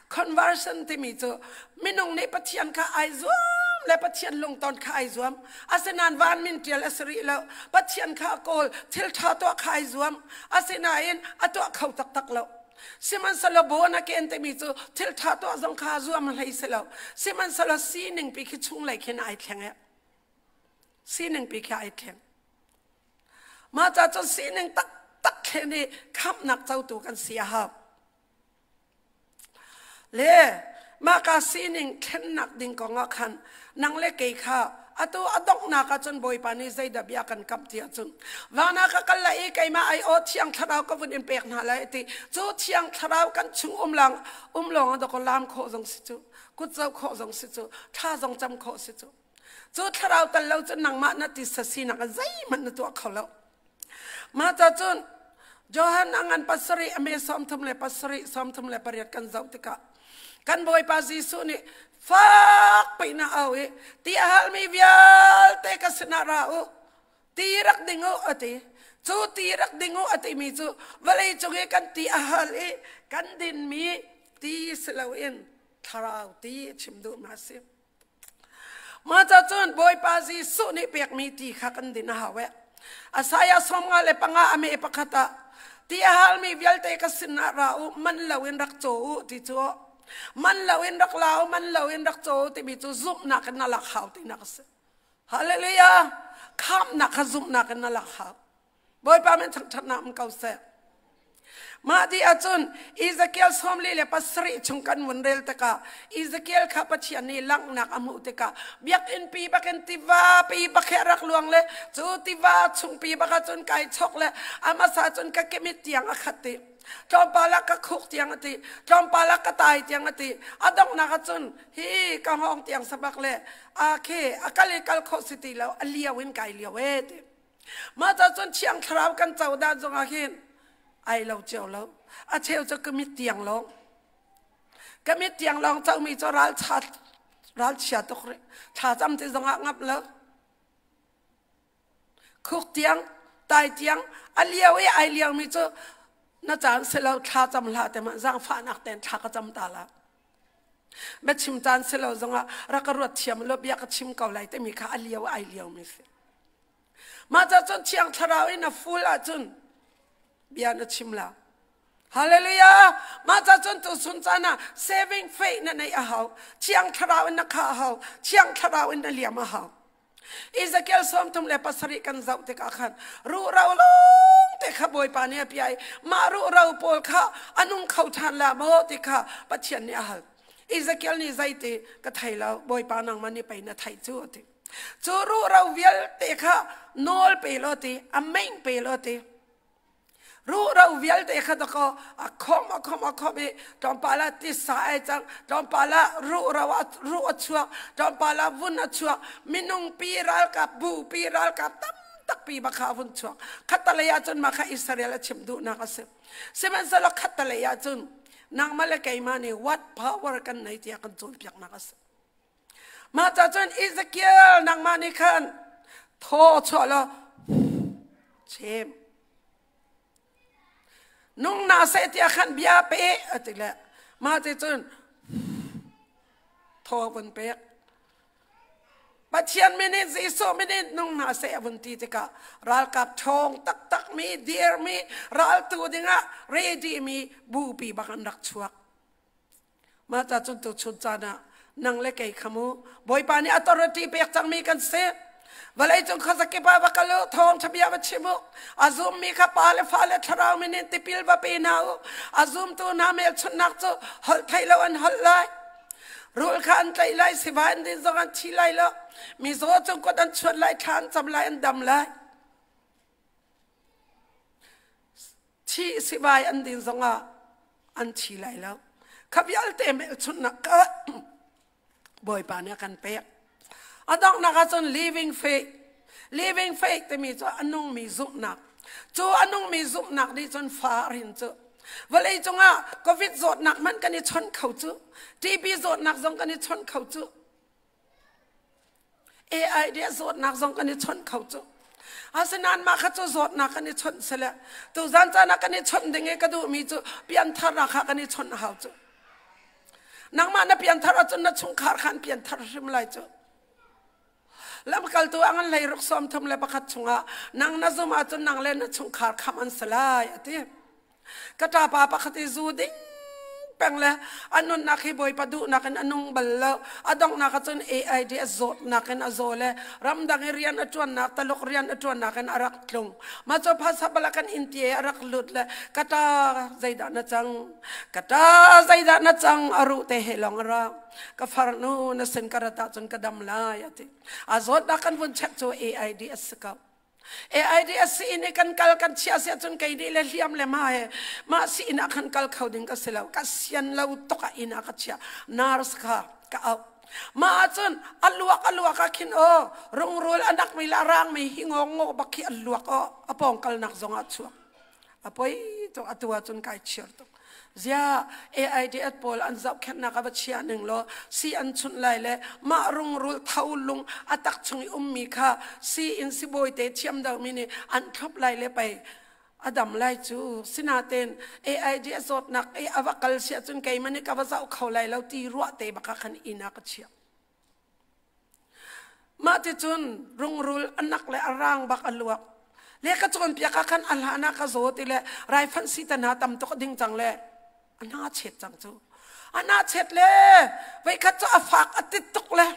Conversion timi cu minung nih Pathian kha ai zuam le Pathian lungton kha ai zuam. Asinain van min ṭial a si rih lo. Pathian kha a kawl, thil ṭha tuah kha ai zuam. Asinain a tuah kho taktak lo. Sihmanhsehlaw born again timi cu thil ṭha tuah zong kha zuam hlei si lo. Sihmanhsehlaw sining pi khi chunglei khin ai thleng e. Sining pi khi ai thleng. Mah ca cun sining taktak thlen i khamhnak cotu kan si a hau. Le mah ka sining thlennak ding kong ah khan nang le kei kha atu a donghnak ah cun Bawipa nih zeidah bia kan kamh ti ahcun van ah ka kal lai i keimah ai aw thiang thlarau ka vun in pek hna lai ti cu thiang thlarau kan chung um lang um lawng ah dawkaw lam khawh zong si cu kut zo khawh zong si cu thla zong cam khawh si cu Cu thlarau tal lo cun nangmah na tisa sinak ah zeihmanh na tuah kho lo. Mah ca cun Johan a ngan pasarih a me 37 38 kan zoh tikah kan Bawipa Jesuh nih fak piin a au i ti a halmi vialte ka sinah ra u ti rak ding u a ti. Cu ti rak ding u a timi cu vawlei cung i kan ti a hal i kan dinmi ti si loin thlarau ti a chim duhnak a si. Mah ca cun Bawipa Jesuh nih pekmi ti kha kan din a hau eh. Isaiah 55 a me pakhat ah ti a halmi vialte ka sinah ra u man loin rak caw u ti cu man loin rak la u man loin rak caw u timi cu zumhnak in na lak hau tinak a si. Hallelujah! Khamnak kha zumhnak in na lak hau. Bawipa min thangṭhatnak um ko seh. Mah dih ahcun Ezekiel 47 chung kan vun rel tikah Ezekiel kha Pathian nih langhnak a hmuh tikah biakinn pi bakin tiva pi bak he rak luang le cu tiva chung pi bak ahcun kai chok le a hmasa cun ka kemit tiang a khat ti tlawmpal ah ka khuk tiang a ti tlawmpal ah ka tai tiang a ti a donghnak ahcun hi ka hngawng tiang sabak le a khe a kal i kal khawh si ti lo a lio in kai lio e ti Mah ca cun Thiang Thlarau kan co dan zongah hin ai lo cio lo. A cheu cu ka mit tiang lawng. Ka mit tiang lawng comi cu ralcha ralchia tuk rih. Thlacam ti zongah ngap lo. Khuk tiang, tai tiang, a lio i ai liomi cu na caan si lo thlacam hlah te mah zaangfahnak tein thla ka cam ta la. Biachim caan si lo zongah rak ka ruat thiam lo bia ka chim ko lai timi kha a lio ai liomi si. Mah ca cun Thiang Thlarau in a ful ahcun bia na chim la. Hallelujah! Mah ca cun tuchun caan ah saving faith na neih a hau. Thiang Thlarau in na khah a hau. Thiang Thlarau in na liam a hau. Ezekiel 37 kan zoh tikah khan ruhro lawng te kha Bawipa nih a piah i mah ruhro pawl kha a nung kho ṭhan la maw ti kha Pathian nih a hal. Ezekiel nih zeiti ka thei lo, Bawipa nangmah nih pei na theih cu a ti. Cu ruhro vialte kha nawl pe law ti, a meng pe law ti. Ruhro vialte kha dakaw a khom a khom a khom i tlawmpal ah tisa ai cang, tlawmpal ah ruhro a ruh a chuak, tlawmpal ah vun a chuak, minung pi ralkap bu pi ralkap tam takpi bak kha a vun chuak. Khattalei ah cun mah kha Israel a chim duhnak a si. Sihmanhsehlaw khattalei ah cun nangmah le keimah nih what power kan nei tiah kan cawnpiaknak a si. Mah ca cun Ezekiel nangmah nih khan thaw chuah law chim. Nung na seh tiah khan bia pe a ti le mah ti cun thaw vun pek. Pathian min in Jesuh min in nung hna seh a vun ti tikah ralkap ṭhawng taktak mi dirmi raltu dingah ready mi bupi bak an rak chuak. Mah ca cun tuchun caan ah nang le kei kha mu Bawipa nih authority pek cangmi kan si. Vawlei cung khuazakip ah va kal u, thawngṭha bia va chim u. A zummi kha pa le fa le thlarau min in tipil va pe hna u. A zumtu hna hmelchunhnak cu holh theih lo an holh lai. Rul kha an tlaih lai, sivai an din zong an thi lai lo. Mizaw cung kut an chuan lai, thla an cam lai, an dam lai. Thi sivai an din zongah an thi lai lo. Kha vialte hmelchunhnak kha Bawipa nih a kan pek. A donghnak ahcun living faith. Living faith timi cu a nungmi zumhnak. Cu a nungmi zumhnak nih cun fa a hrin cu. Vawlei cungah COVID zawtnak hmanh kan i chawnh kho cu. TB zawtnak zong kan i chawnh kho cu. AIDS zawtnak zong kan i chawnh kho cu. Asinain mah kha cu zawtnak kan i chawnh sile tuzan caan ah kan i chawnh ding i ka duhmi cu piantharnak kha kan i chawnh hau cu. Nangmah na pianthar ahcun na chungkhar kha an pianthar hrim lai cu. Lamkaltu a ngan hlei ruk sawm thum le pakhat chungah nang na zum ahcun nang le na chungkhar kham an si lai a ti. Ka ṭapa pakhat i zu ding peng le a nunnak hi Bawipa duhnak in a nung bal lo. A donghnak ahcun AIDS zawtnak in a zaw le ramdang i rian a ṭuannak Taluk rian a ṭuannak in a rak tlung. Mah cu phasa bal ah kan inn ti a rak lut le ka ṭa zeidah na cang? Ka ṭa zeidah na cang? A ruh te he lawng a ra. Ka farnu na sin ka rat ahcun ka dam lai a ti. A zawtnak kan vun check cu AIDS si ko. AIDS si in i kan kal kan chia si ahcun kei nih le hliam le ma he mah si inn ah khan kal kho ding ka si lo. Ka sian lo tuk ah inn ah ka chia. Nurse kha ka auh. Mah ahcun a luak a luak ah khin aw rungrul a nakmi le a rangmi hi ngawng bak khi a luak aw a pawng kalnak zong ah chuak. A poi tuk atu ahcun kai chir tuk. Zia AIDS pawl an zohkhenhnak a va chia ning law si an chunh lai le mah rungrul tho lung a tak chung i ummi kha si in sibawi te thiam deuhmi nih an thlop lai le pei a dam lai cu sinaten AIDS zawtnak i a va kal si ahcun keimah nih ka va zoh kho lai lo ti ruah te bak ah khan inn ah ka chiah. Mah ticun rungrul a nak le a rang bak a luak. Le ka cawnpiak ah khan a hlan ah ka zaw ti le raifanh si te hna tam tuk a ding cang le a hna chet cang cu. A hna chet le voikhat cu a fak a tit tuk le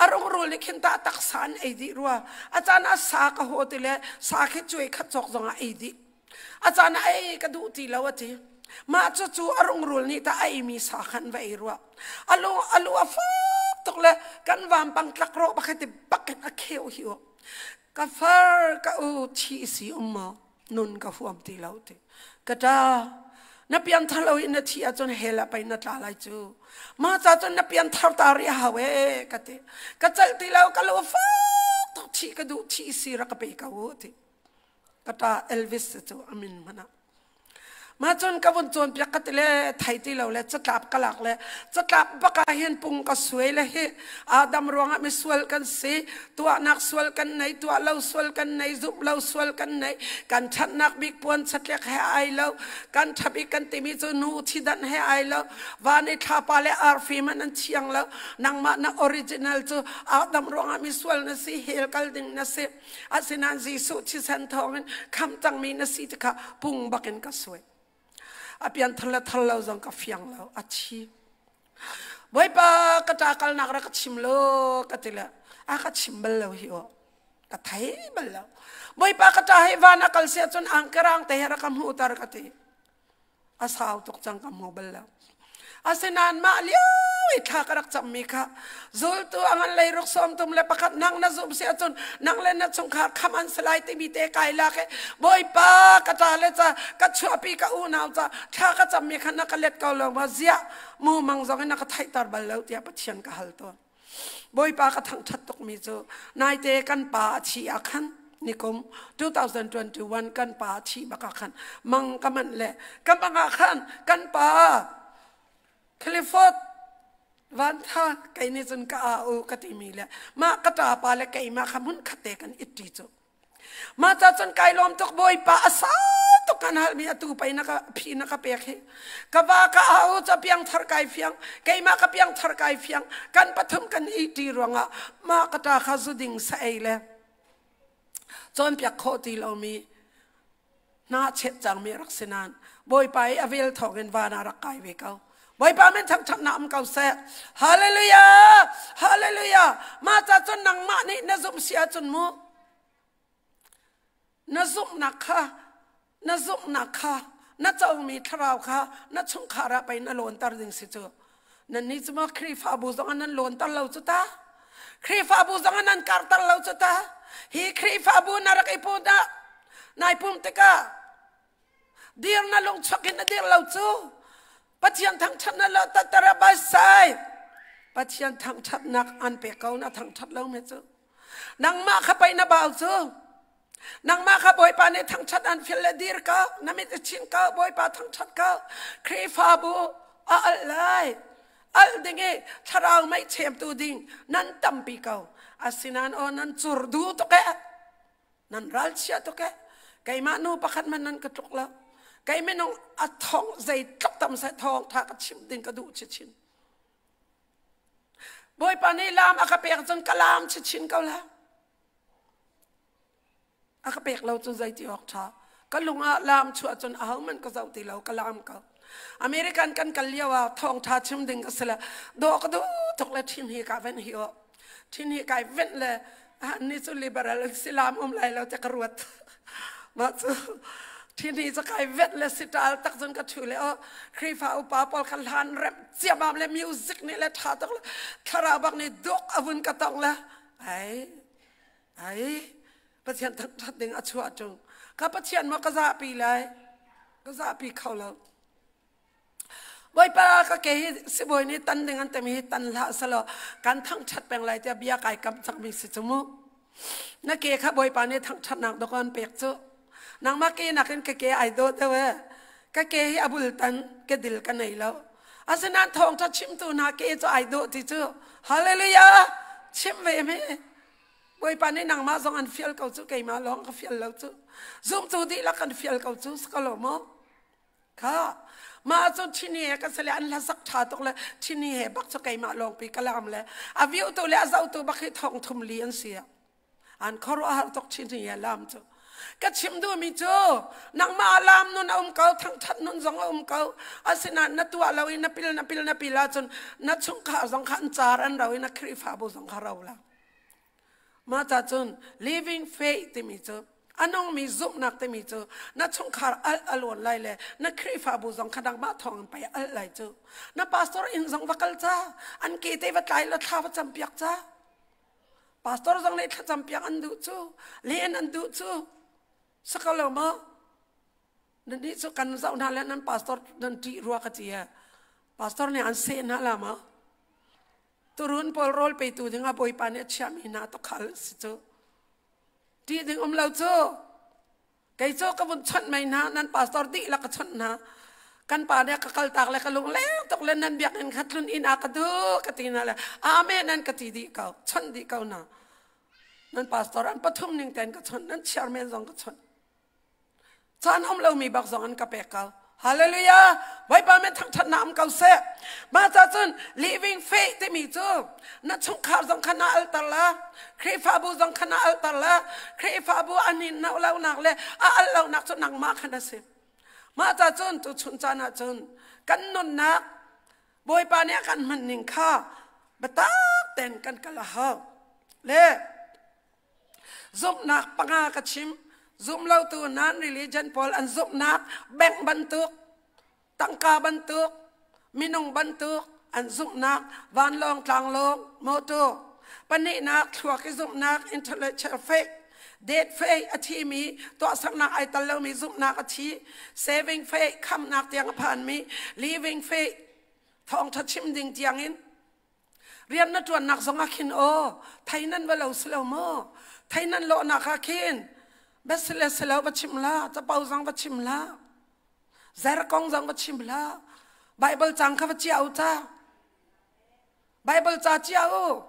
a rungrul nih khin tah taksa an ei dih rua. A caan ah sa ka haw ti le sa khi cuai khat cawk zong ah ei dih. A caan ah ei ka duh ti lo a ti. Mah cucu a rungrul nih tah a eimi sa khan va ei rua. A lu a lu a fak tuk le kan vampang tlak rawh bakhat ti bakin a kheu hi u. Ka far ka u thi si um maw nun ka huam ti lo ti. Ka ṭa na pianthar lo in na thi ahcun hell ah pei na tla lai cu. Mah ca cun na pianthar ta rih a hau ee ka ti. Ka celh ti lo ka lu a fak tuk thi ka duh thi si rak ka pe ko u ti. Ka ṭa Elvis cu a min hmanh ah. Mah cun ka vun cawnpiak ka ti le thei ti lo le catlap ka lak le catlap bak ah hin pung ka suai le hi Adam ruangah misual kan si tuahnak sual kan nei tuah lo sual kan nei zumh lo sual kan nei kan ṭhatnak bik puan chatlek he ai lo kan ṭha bik kan timi cu nu thidanh he ai lo van i thlapa le arfi man an thiang lo nangmah na original cu Adam ruangah misual na si hell kal ding na si Asinain Jesuh thisen thawngin khamh cangmi na si ti kha pung bakin ka suai. A pianthar le thar lo zong ka fiang lo, a thi. Bawipa ka ṭa kalnak rak ka chim lo ka ti le a ka chim bal lo hi aw. Ka thei bal lo. Bawipa ka ṭa hi van a kal sia cun angkerang te he rak ka hmuhter ka ti. A sau tuk cang ka hmu bal lo. Asinain mah lio i thla ka rak cammi kha zultu a ngan lei ruk sawm tum le pakhat nang na zumh si ahcun nang le na chungkhar kham an si lai timi te kai lak i Bawipa ka ṭa le ca ka chuahpi ka unau ca thla ka cammi kha na ka let ko lo maw ziah mumang zong in na ka theihter bal lo tiah Pathian ka hal tawn. Bawipa ka thangṭhat tukmi cu naite kan pa a thi ah khan nikum 2021 kan pa a thi bak ah khan mang ka manh le ka mang ah khan kan pa Clifford Vantha kei nih cun ka au ka timi le mah ka ṭapa le keimah kha hmun khat te kan it ṭi cu. Mah ca cun kai lawm tuk Bawipa a sau tuk kan halmi atu pei na ka phi na ka pek hi. Ka va ka au ca piangthar kai fiang, keimah ka piangthar kai fiang, kan pathum kan i ṭi ruangah mah ka ṭa kha zu ding sa ei le cawnpiak khawh ti lomi hna chet cangmi rak si nain Bawipa i a vel thawngin van ah rak kai ve ko. Bawipa min thangṭhatnak um ko seh. Hallelujah! Hallelujah! Mah ca cun nangmah nih na zumh si ahcun mu na zumhnak kha na zumhnak kha na comi thlarau kha na chungkhar ah pei na lawnter ding si cu. Nannih cu maw Khrihfabu zong ah nan lawnter lo cu ta. Khrihfabu zong ah nan karter lo cu ta. Hi Khrihfabu na rak i put ah nai pum tikah dir na lung chuak in na dir lo cu Pathian thangṭhat na lo tatara basai Pathian thangṭhatnak an pek ko na thangṭhat lo me cu nangmah kha pei na bau cu nangmah kha Bawipa nih thangṭhat an fial le dir ko na mit i chin ko Bawipa thangṭhat ko Khrihfabu a alh lai alh ding i thlarau mei chemtu ding nan tampi ko asinain aw nan cur du tuk e nan ralchia tuk e keimah nu pakhat man nan ka tluk lo kei minung a thong zeitluk tam seh thawng tha ka chim ding ka duh chichin Bawipa nih lam a ka pek cun ka lam chichin ko la a ka pek lo cun zeiti awk ṭha ka lung ah lam chuah cun ahohmanh ka zoh ti lo ka lam ko American kan kal lio ah thawngṭha chim ding ka si le dawh ka duh tuk le ṭhin hi ka ven hi aw ṭhin hi kai venh le ni cu liberal an si lam um lai lo te ka ruat mah cu ṭhin hi cu kai venh le siṭal tak cun ka ṭhu le aw Khrihfa upa pawl kha hlan rem ciamam le music nih le ṭha tuk le thlarau bak nih duk a vun ka tong le ai Ai, Pathian thangṭhat ding a chuah ṭung. Ka Pathian maw ka zahpi lai? Ka zahpi kho lo. Bawipa ka ke hi sibawi nih tan ding an timi hi tan hlah selaw kan thangṭhat peng lai tiah bia kai kam cangmi si cu mu. Na ke kha Bawipa nih thangṭhatnak dawk an pek cu. Nangmah ke nakin ka ke ai dawh deuh e. Ka ke hi a bultan ke dil ka nei lo. Asinain thawngṭha chimtu hna ke cu ai dawh ti cu. Hallelujah! Chim ve me. Bawipa nih nangmah zong an fial ko cu keimah lawng ka fial lo cu zumtu dihlak kan fial ko cu si ko lo maw kha mah cu thini he ka sale an hlasak ṭha tuk le thini he bak cu keimah lawng pi ka lam le a viutu le a zohtu bak hi thong thum li an si an khuaruahhar tuk thini he lam cu ka chim duhmi cu nangmah lam nun a um ko thangṭhat nun zong a um ko asinain na tuah lo i na pil na pil na pil ahcun na chungkhar zong kha an car an ro i na Khrihfabu zong kha ro la Mah ca cun living faith timi cu a nungmi zumhnak timi cu na chungkhar alh a lawn lai le na Khrihfabu zong kha nangmah thawng in pei alh lai cu. Na pastor inn zong va kal ca, an ke te va tlai la thla va campiak ca. Pastor zong nih thla campiak an duh cu, len an duh cu. Saka lo maw? Nan nih cu kan zoh hna le nan pastor nan ṭih rua ka ti e. Pastor nih an seh hna la maw? Turun pawl rawl petu dingah Bawipa nih a chiahmi hna tukhal si cu. Ṭih ding um lo cu. Kei cu ka vun chawnh mei hna, nan pastor dihlak ka chawnh hna. Kan pa nih ka kaltak le ka lung leng tuk le nan biakinn kha tlun inn ah ka duh ka ti hna le amen an ka ti dih ko, chawnh dih ko hna. Nan pastor an pathum ning ten ka chawnh, nan chairman zong ka chawnh. Caan um lomi bak zong an ka pek ko. Hallelujah! Bawipa min thangṭhatnak um ko seh. Mah ca cun living faith timi cu na chungkhar zong kha na alter la, Khrihfabu zong kha na alter la, Khrihfabu an in no lonak le a al lonak cu nangmah khan a si. Mah ca cun tu chun caan ah cun kan nunnak Bawipa nih a kan hman ning kha biatak tein kan kal a hau. Le Zumhnak panga ka chim. Zumlotu non-religion pawl an zumhnak bank bantuk, tangka bantuk, Minung bantuk an zumhnak vanlawng tlanglawng motor. Pahnihnak thluak i zumhnak intellectual faith. Dead faith a thimi tuahsernak ai tal lomi zumhnak a thi. Saving faith khamnak tiang a phanmi. Living faith thawngtha chim ding tiangin rian na ṭuannak zongah khin aw thei nan va lo si lo maw thei nan lawhnak ah khin besile silo va chim la capo zong va chim la zer kong zong va chim la Bible cang kha va chia u ca Bible ca chia u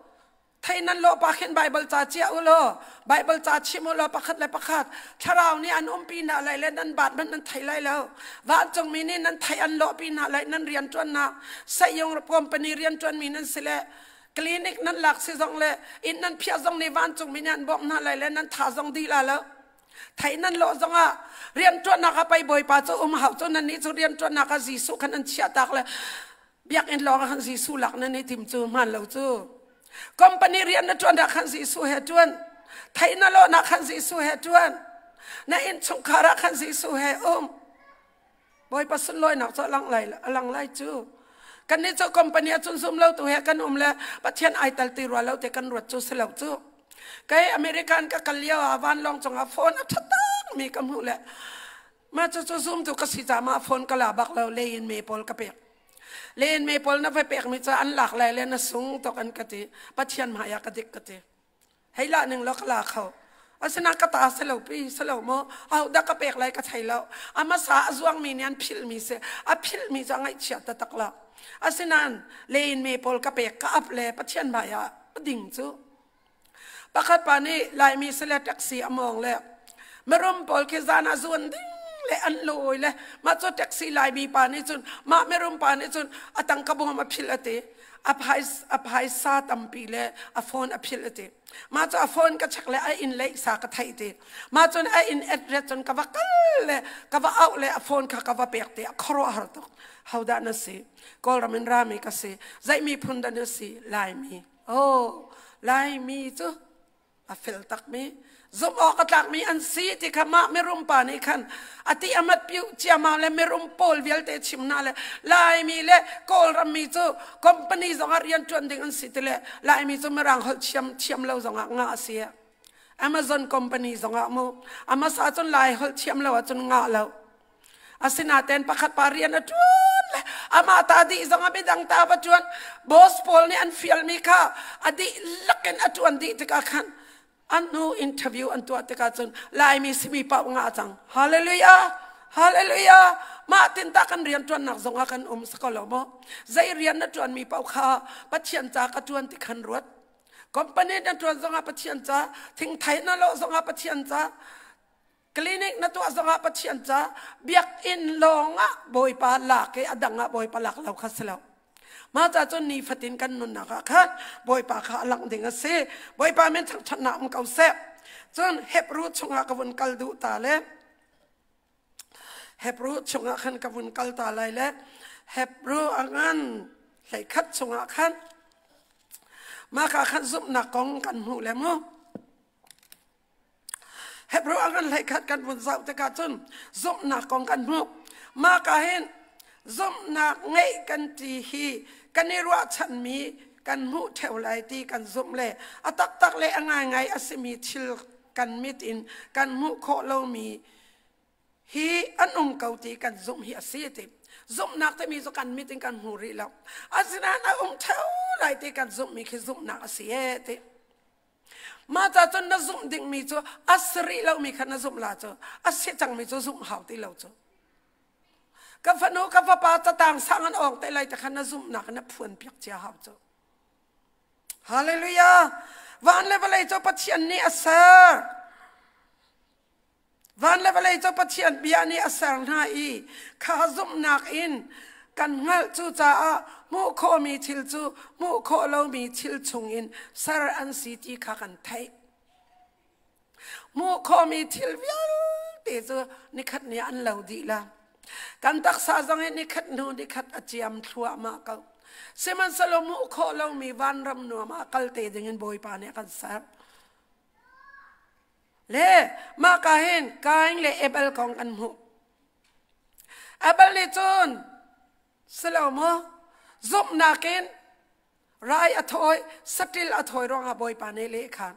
Thei nan lawh pa khin Bible ca chia u law Bible ca chim u law pakhat le pakhat thlarau nih an umpi hna lai le nan baat hmanh nan thei lai lo. Vancungmi nih nan thei an lawhpi hna lai nan rianṭuannak sehyung company rianṭuanmi nan si le clinic nan lak si zong le inn nan phiah zong nih vancungmi nih an bawmh hna lai le nan tha zong dih la lo. Thei nan lawh zongah rianṭuannak ah pei Bawipa cu um hau cu nan nih cu rianṭuannak ah Jesuh khan an chiah tak le biakinn lawng ah khan Jesuh lak nan i tim cu hmaan lo cu. Company rian na ṭuan ah khan Jesuh he ṭuan. Thei na lawhnak khan Jesuh he ṭuan. Na innchungkhar ah khan Jesuh he um. Bawipa sunlawinak cu a lang lai a lang lai cu. Kannih cu company ah cun zum lo tu he kan um le Pathian ai tal ti rua lo te kan ruat cu si lo cu. Kei American ka kal lio ah vanlawng cungah phone a ṭha tak mi ka hmuh le mah cu cu zum tu ka si ca mah phone ka la bak lo le in me pawl ka pek. Len me pawl na va pekmi cu an lak lai le na sung tuk an ka ti. Pathian hmai ah ka dik ka ti. Hei la ning law ka la kho. Asina ka ta si lo pi si lo maw aho dah ka pek lai ka thei lo. A hmasa a zuangmi nih an philhmi si. A philhmi cu a ngaihchia taktak lo. Asinain len me pawl ka pek ka ap le Pathian hmai ah ka ding cu. Pakhat pa nih Laimi sile taxi a mawng le mirum pawl khi zan ah zuan ding le an lawi le mah cu taxi Laimi pa nih cun mah mirum pa nih cun a tangka bawm a philh a ti. A phaisa tampi le a phone a philh a ti. Mah cu a phone ka check le a inn leih sa ka theih ti. Mah cun a inn address cun ka va kal le ka va auh le a phone kha ka va pek ti. A khuaruahhar tuk. Hodah na si? Kawlram in rami ka si. Zei miphun dah na si? Laimi. Oh, Laimi cu a fel takmi, zumh awk a tlakmi an si ti kha mah mirum pa nih khan a ti a mat piu ciamau le mirum pawl vialte chim hna le Laimi le Kawlram mi cu company zongah rian ṭuan ding an si ti le Laimi cu Mirang holh thiam thiam lo zongah ngah a si. Amazon company zongah mu a hmasa cun Lai holh thiam lo ahcun ngah lo. Asinain pakhat pa rian a ṭuan le amah ta dih zongah midang ta va ṭuan boss pawl nih an fialmi kha a dihlak in a ṭuan dih tikah khan an hnu interview an tuah tikah cun Laimi simi paoh ngah cang. Hallelujah! Hallelujah! Mah tin ta kan rian ṭuannak zongah kan um si ko lo maw? Zei rian na ṭuanmi paoh kha Pathian ca ka ṭuan ti khan ruat. Company na ṭuan zongah Pathian ca, thingthai na lawh zongah Pathian ca, Clinic na tuah zongah Pathian ca biakinn lawngah Bawipa lak i a dang ah Bawipa lak lo kha si lo. Mah ca cun nifatin kan nunnak ah khan Bawipa kha a langh ding a si. Bawipa min thangṭhatnak um ko seh. Cun Hebrew chungah ka vun kal duh ta le Hebrew chungah khan ka vun kal ta lai le Hebrew a ngan 11 chungah khan mah ka khan zumhnak kong kan hmuh le mu. Hebrew a ngan 11 kan vun zoh tikah cun zumhnak kong kan hmuh. Mah ka hin zumhnak ngeih kan ti hi kan i ruahchanmi kan hmuh ṭheo lai ti kan zumh le a taktak le a ngaingai a simi thil kan mit in kan hmuh khawh lomi hi an um ko ti kan zumh hi a si ti. Zumhnak timi cu kan mit in kan hmu rih lo. Asinain a um ṭheo lai ti kan zumhmi khi zumhnak a si ee ti. Mah ca cun na zumh dingmi cu a si rih lomi kha na zumh la cu a si cangmi cu zumh hau ti lo cu. Ka fanu ka fapa catang sang an awng te lai te kha na zumhnak na phuan piak cia hau cu. Hallelujah! Van le vawlei cu Pathian nih a ser. Van le vawlei cu Pathian bia nih a ser hna i kha zumhnak in kan hngalh. Cucaah hmuh khawhmi thil cu hmuh khawh lomi thil chungin ser an si ti kha kan theih. Hmuh khawhmi thil vialte cu nikhat ni ah an lo dih la. Kan taksa zong hi nikhat hnu nikhat a ciam thluahmah ko. Sihmanhsehlaw hmuh khawh lomi vanram nuam ah kal te dingin Bawipa nih a kan ser. Le mah ka hin Kain le Abel kong kan hmuh. Abel nih cun Silo maw? Zumhnak in rai a thawi, saṭil a thawi ruangah Bawipa nih lehkhan.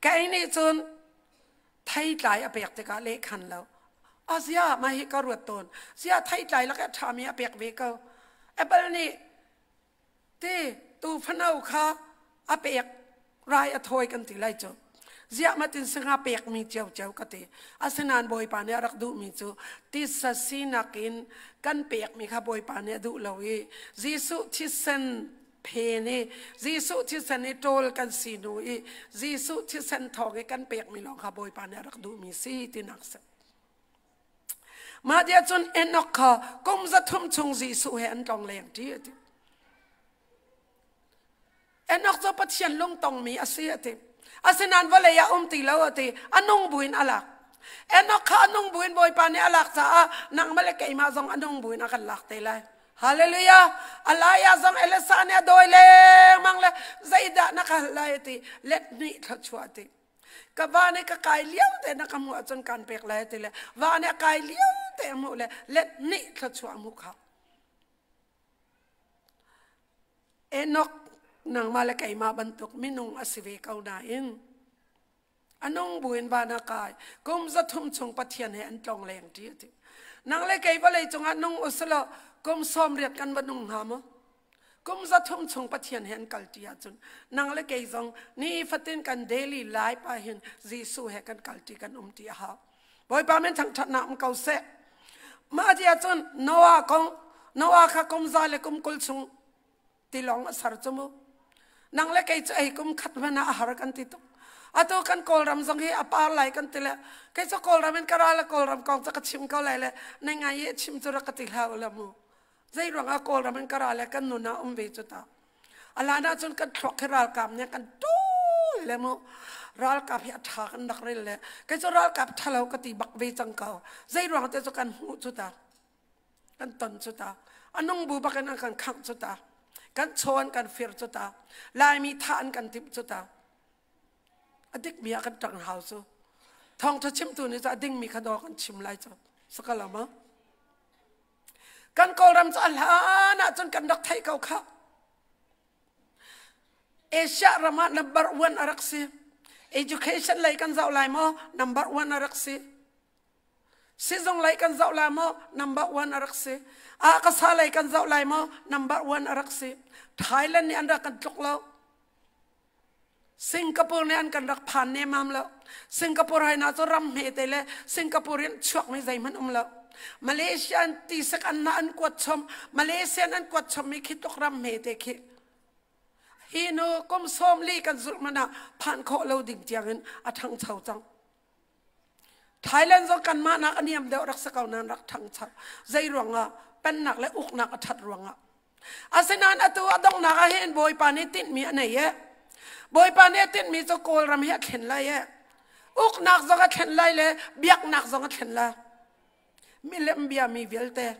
Kei nih cun theitlai a pek tikah lehkhan lo. A zia mah hi ka ruat tawn. Zia theitlai lak a ṭhami a pek ve ko. Apple nih ti tu fano kha a pek rai a thawi kan ti lai cu ziah matin singa pekmi ciocio ka ti asinain bawipa nih a rak duhmi cu tisa sinak in kan pekmi kha bawipa nih a duh lo i Jesuh thisen phen i Jesuh thisen i ṭawl kan si hnu i Jesuh thisen thawng i kan pekmi lawng kha bawipa nih a rak duhmi si tinak si Mah dia cun Enoch kha kum 300 chung Jesuh he an tlong leng ṭi a ti. Enoch cu Pathian lungtongmi a si a ti. Asinain vawlei ah um ti lo a ti. A nung buin a lak. Enoch kha a nung buin Bawipa nih a lak caah nangmah le keimah zong a nung buin a kan lak te lai. Hallelujah! Alaya zong Elisa nih a dawi lengmang le zeidah na ka hal lai a ti. Let hnih thluachuah a ti. Ka va nih ka kai lio te na ka hmuh ahcun kan pek lai ti le va nih a kai lio te a hmuh le let nih thluachuah a hmuh kha. Enoch nangmah le keimah bantuk minung a si ve ko nain a nung buin van a kai kum 300 chung Pathian he an tlong leng ṭi a ti. Nang le kei vawlei cungah nung usulaw kum 80 kan va nung hnga maw? Kum 300 chung Pathian he an kalṭi ahcun nang le kei zong nifatin kan daily life ah hin Jesuh he kan kalṭi kan umṭi a hau. Bawipa min thangṭhatnak um ko seh. Mah ti ahcun Noah kong Noah kha kum 120 chung tilawng a ser cu mu. Nang le kei cu ei kum khat hmanh ah a har kan ti tuk. Atu kan Kawlram zong hi a par lai kan ti le kei cu Kawlram in ka ra le Kawlram kong cu ka chim ko lai le na ngai i chim cu rak ka ti hlah u la mu. Zei ruangah Kawlram in ka ra le kan nun ah um ve cu ta. Alan ahcun kan thluak hi ralkap nih kan tul le mu. Ralkap hi a ṭha kan rak rel le kei cu ralkap ṭhalo ka ti bak ve cang ko. Zei ruang te cu kan hmuh cu ta. Kan ton cu ta. A nung bu bak in an kan khangh cu ta. Kan chaw an kan fir cu ta. Laimi thah an kan timh cu ta. A dikmi ah kan ṭang hau cu. Thawngṭha chimtu nih cu a dingmi kha daw kan chim lai cu. Sakalam ah. Kan Kawlram cu a hlan ahcun kan rak theih ko khah. Asia ram ah number one a rak si. Education lei kan zoh lai maw? Number one a rak si. Sizung lei kan zoh lai maw? Number one a rak si. Akasa lei kan zoh lai maw? Number one a rak si. Thailand nih an rak kan tluk lo. Singapore nih an kan rak phan nemam lo. Singapore hai na cu ram hmete le Singapore in chuakmi zeihmanh um lo. Malaysia an tisak an na an kuat chom. Malaysia an kuat chom mi khi tluk ram hmete khi. Hi nu kum 40 kan zulh man ah phan khawh lo ding tiang in a ṭhangcho cang. Thailand zong kanmah nak a niam deuh rak si ko nain rak ṭhangcho. Zei ruangah pennak le uknak a ṭhat ruangah. Asinain atu a donghnak ah hin Bawipa nih tinhmi a nei e. Bawipa nih a tinhmi cu Kawlram hi a thlen lai e. Uknak zong a thlen lai le biaknak zong a thlen lai. Milem biami vialte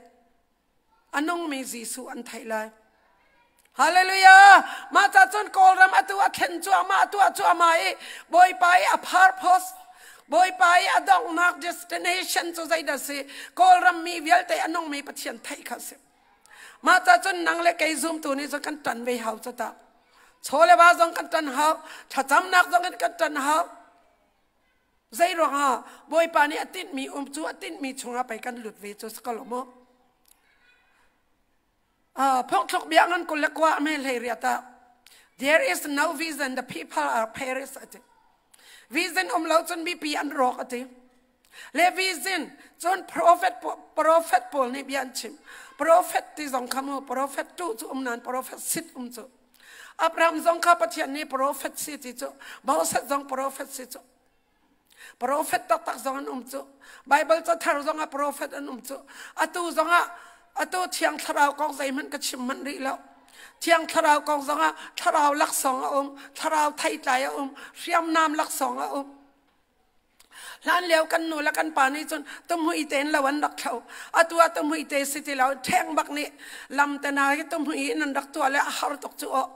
a nungmi Jesuh an theih lai. Hallelujah! Mah ca cun Kawlram atu a thlen cuahmah a tuah cuahmah i Bawipa i a purpose Bawipa i a donghnak destination cu zeidah si? Kawlram mi vialte a nungmi Pathian theih kha si. Mah ca cun nang le kei zumtu nih cun kan ṭan ve hau cu ta. Chaw le va zong kan ṭan hau, thlacamnak zong in kan ṭan hau. Zei ruangah Bawipa nih a tinhmi um cu a tinhmi chungah pei kan lut ve cu si ko lo maw? Phungthluk bia ngan 29 me 18 ah There is no vision, the people are perish ati. Vision um lo cun mipi an rawk ati. Le vision cun prophet prophet pawl nih bia an chim. Prophet ti zong kha mu prophet tu cu um nan prophet sit um cu. Abraham zong kha Pathian nih prophet si ti cu Moses zong prophet si cu. Prophet taktak zong an um cu. Bible cathar zong ah prophet an um cu. Atu zong ah atu Thiang Thlarau kong zeihmanh ka chim manh rih lo. Thiang Thlarau kong zong ah thlarau laksawng a um, thlarau theitlai a um, hriamnam laksawng a um. Hlan lio kan nu le kan pa nih cun tumhui tein lo an rak thlo. Atu ah tumhui te si ti lo ṭheng bak nih lam te na hi tumhui in an rak tuah le a har tuk cu aw.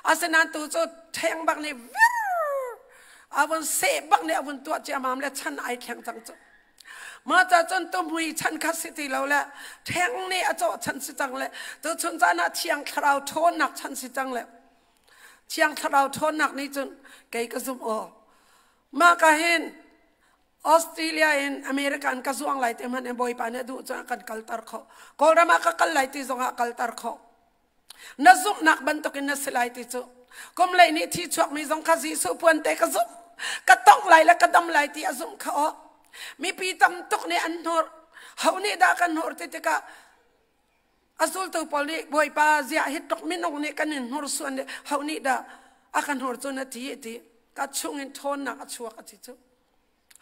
Asinain tu cu ṭheng bak nih vir a vun seh bak nih a vun tuah ciamam le chan ai thleng cang cu. Ma ca cun tumui chan kha si ti lo le ṭheng nih a cawh chan si cang le tuchun caan ah Thiang Thlarau ṭhawnnak chan si cang le Thiang Thlarau ṭhawnnak nih cun kei ka zumh aw. Mah ka hin Australia in America in ka zuang lai ti hmanh in Bawipa nih a duh cun a kan kalter khawh. Kawlram ah ka kal lai ti zongah a kalter khawh. Na zumhnak bantukin na si lai ti cu. Kum lei nih thi chuakmi zong kha Jesuh puan te ka zumh. Ka tongh lai le ka dam lai ti a zumh kha aw. Mipi tam tuk nih an hnur. Ho nih dah kan hnur ti tikah a zultu pawl nih Bawipa ziah hi tluk minung nih kan in hnur suan le ho nih dah a kan hnur cu na ti ti ka chungin ṭhawnnak a chuak a ti cu.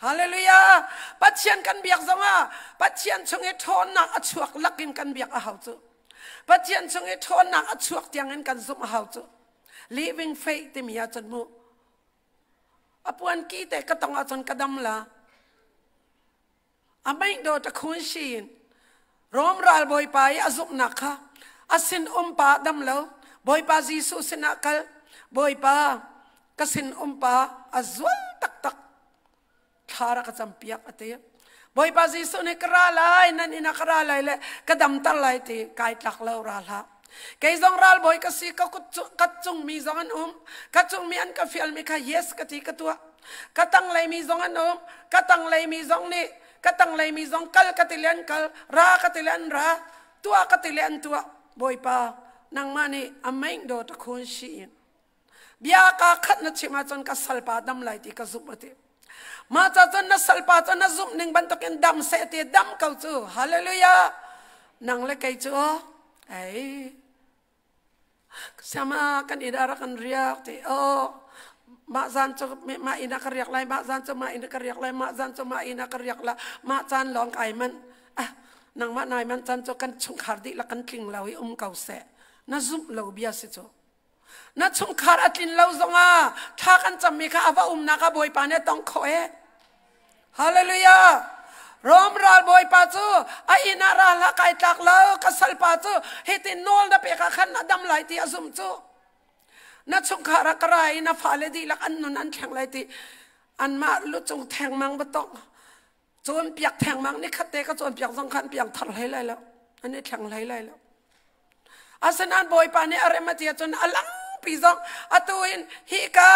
Hallelujah! Pathian kan biak zongah Pathian chung i ṭhawnnak a chuak lakin kan biak a hau cu. Pathian chung i ṭhawnnak a chuak tiangin kan zumh a hau cu. Living faith timi ahcun mu a puan ki te ka tong ahcun ka dam la. A meih do ta khun shin Rom ral bawipa i a zumhnak kha a sin umpa dam lo Bawipa Jesuh sinah kal Bawipa ka sin umpa a zual taktak thla rak ka campiak a ti Bawipa Jesuh nih ka ra lai nan inn ah ka ra lai le ka damter lai ti kai tlak lo ra hlah kei zong ralbawi ka si ka kut ka cung mi zong an um ka cung mi an ka fial mi kha yes ka ti ka tuah ka tanglei mi zong an um ka tanglei mi zong nih ka tanglei mi zong kal ka ti le an kal ra ka ti le an ra tuah ka ti le an tuah Bawipa nangmah nih a meing do ta khun shi in bia ka khat na chim ahcun ka salpa dam lai ti ka zumh a ti mah ca cun na salpa cu na zumh ning bantukin dam seh ti dam ko cu hallelujah nang le kei cu ei sama kan ida rak kan riak ti oh mah zan cu mah ina ka riak lai mah zan cu mah ina ka riak lai mah zan cu mah ina ka riak la mah caan lawng kai man ah nangmah nai man caan cu kan chungkhar dihlak kan tling lo i um ko seh na zumh lo bia si cu Na chungkhar a tlin lo zongah thla kan cammi kha a va umnak ah Bawipa nih a tong khawh e. Hallelujah! Rom ral bawipa cu a inn ah ral ah kai tlak lo ka salpa cu hitin nawl na pek ah khan a dam lai ti a zumh cu. Na chungkhar ah ka ra i na fale dihlak an nun an thleng lai ti anmah lucung thengmang va tong cawnpiak thengmang ni khat te ka cawnpiak zong khan piang thar hlei lai lo an i thleng hlei lai lo asinain bawipa nih a rem a ti ahcun a langpi zong atu in hi ka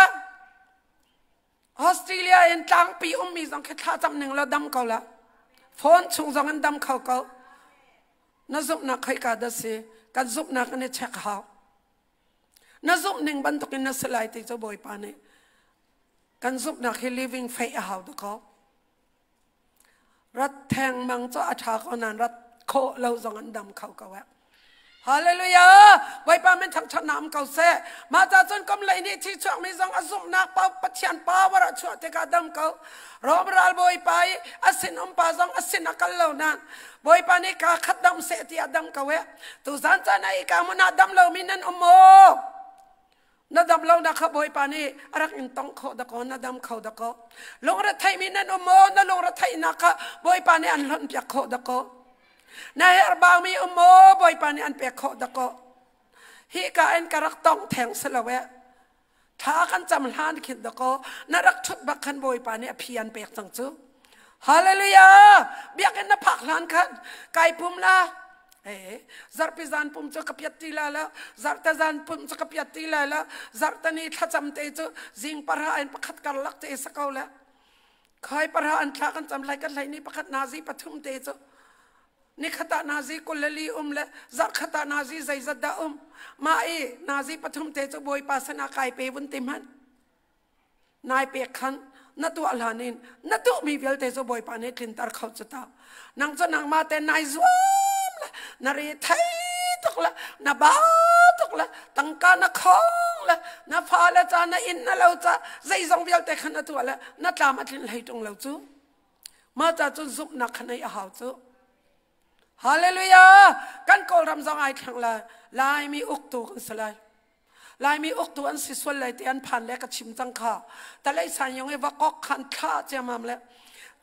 Australia in tlangpi ummi zong khi thla cam ning la dam ko la phone chung zong in dam kho ko na zumhnak khoika dah si kan zumhnak in i check hau na zumh ning bantukin na si lai ti cu bawipa nih Kan zumhnak hi living faith a hau dakaw. Rat theng mang cu a ṭha ko nain rat khawh lo zong an dam kho ko eh. Hallelujah! Bawipa min thangṭhatnak um ko seh. Mah ca cun kom lei nih thi chuakmi zong a zumhnak pa Pathian power a chuah tikah dam ko. Rom ral Bawipa i a sin um pa zong a sin a kal lo nain Bawipa nih kaa khat dam seh tiah dam ko eh. Tuzan caan ah i ka hmun ah dam lomi nan um maw? Na dam lonak kha Bawipa nih a rak in tongh khawh dakaw na dam kho dakaw. Lungretheihmi nan um maw? Na lungretheihnak kha Bawipa nih an hlonhpiak khawh dakaw. Na herhbaumi um maw? Bawipa nih an pek khawh dakaw. Hi ka in ka rak tongh theng si lo eh. Thla kan cam hlan khin dakaw na rak ṭhut bak khan Bawipa nih a phi an pek cang cu. Hallelujah! Biakinn na phak hlan khan kai pum la Eh, zarhpi zan pum cu ka piat ti la lo zarhte zan pum cu ka piat ti la lo zarhte ni thlacam te cu zing parha in pakhat karlak te sa ko le khoi parha an thla kan cam lai kan hlei ni pakhat nazi pathum te cu ni khata nazi 24 um le zarh khata nazi zeizat dah um ma i nazi pathum te cu bawipa sana kai pe vun ti hmanh Nai pek khan na tuah hlan in na duhmi vialte cu Bawipa nih tlinter kho cu ta. Nang cu nangmah te nai zuam le na re thei tuk le na ba tuk le tangka na khong le na fale ca na inn na lo ca zeizong vialte khan na tuah le na tlam a tlin hlei ṭung lo cu. Mah ca cun zumhnak kha neih a hau cu. Hallelujah! Kan Kawlram zong ai thleng lai. Laimi uktu kan si lai. Laimi uktu an si sual lai ti an phan le ka chim cang kha. Talei san yong i vakok khan thla ciamam le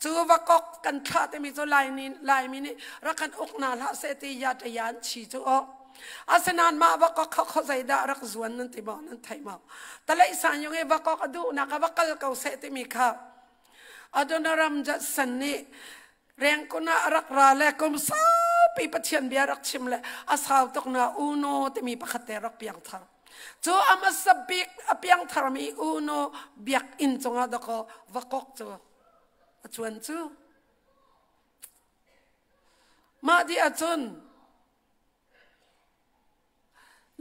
cu vakok kan thla timi cu Laimi Laimi nih rak kan uk na hlah seh ti ya ta yan chi cu o. Asinain mah vakok kha kho zeidah rak zuan nan ti maw nan thei maw. Talei san yong i vakok a duhnak a va kal ko seh timi kha Adonaram Judson nih. Rengkun ah a rak ra le kum saupi Pathian bia rak chim le a sau tuk na Uno timi pakhat te rak piang thar. Cu a hmasa bik a piang tharmi Uno biakinn cungah dakaw vakok cu a cuan cu. Mah dih ahcun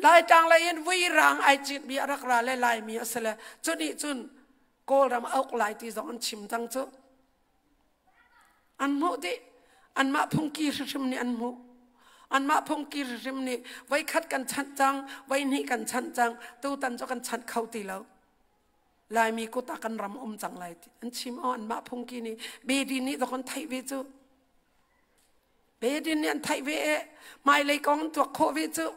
Laitlang lei in vuirang ai citmi a rak ra le Laimi a si le cu nih cun Kawlram a uk lai ti zong an chim cang cu. An hmuh dih. Anmah phungki hrimhrim nih an hmuh. Anmah phungki hrimhrim nih voikhat kan chanh cang, voihnih kan chanh cang, tutan cu kan chanh kho ti lo. Laimi kut ah kan ram um cang lai ti an chim aw anmah phungki nih Bedi nih dok an theih ve cu. Bedi nih an theih ve e hmailei kong an tuak khawh ve cu.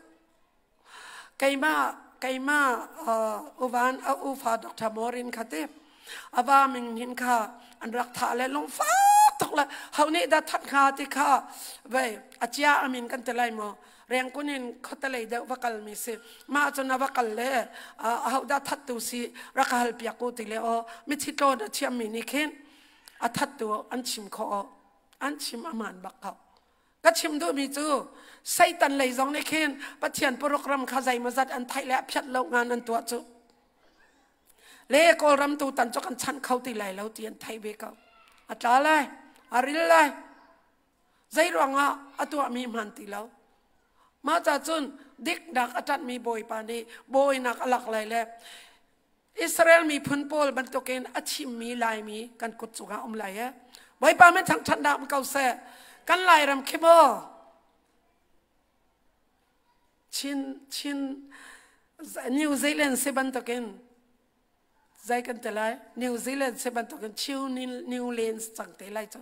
Keimah keimah uvan a ufa Dr. Morin kha te ava ming hin kha an rak thah le lungfak tuk le ho nih dah that hnga ti kha vei a cia amin kan ti lai maw rengkun in khuatelei deuh va kal mi si mah cun a va kal le aho dah that tu si rak hal piak u ti le aw mithi tlawn a thiam mi nih khin a that tu an chim kho an chim aman bak ko Ka chim duhmi cu Satan lei zong nih khin Pathian program kha zeimawzat an theih le a phiat lo ngan an tuah cu. Le Kawlram tu tan cu kan chanh kho ti lai lo ti an theih ve ko. A tla lai, a ril lai. Zei ruangah a tuahmi hman ti lo. Mah ca cun diknak a ṭanhmi Bawipa nih bawinak a lak lai le Israel miphun pawl bantukin a thimmi Laimi kan kut cungah um lai e. Bawipa min thangṭhatnak um ko seh. Kan Lairam khi maw Chin Chin New Zealand si bantukin zai kan ti lai New Zealand si bantukin Chiu New Lands cang te lai cu.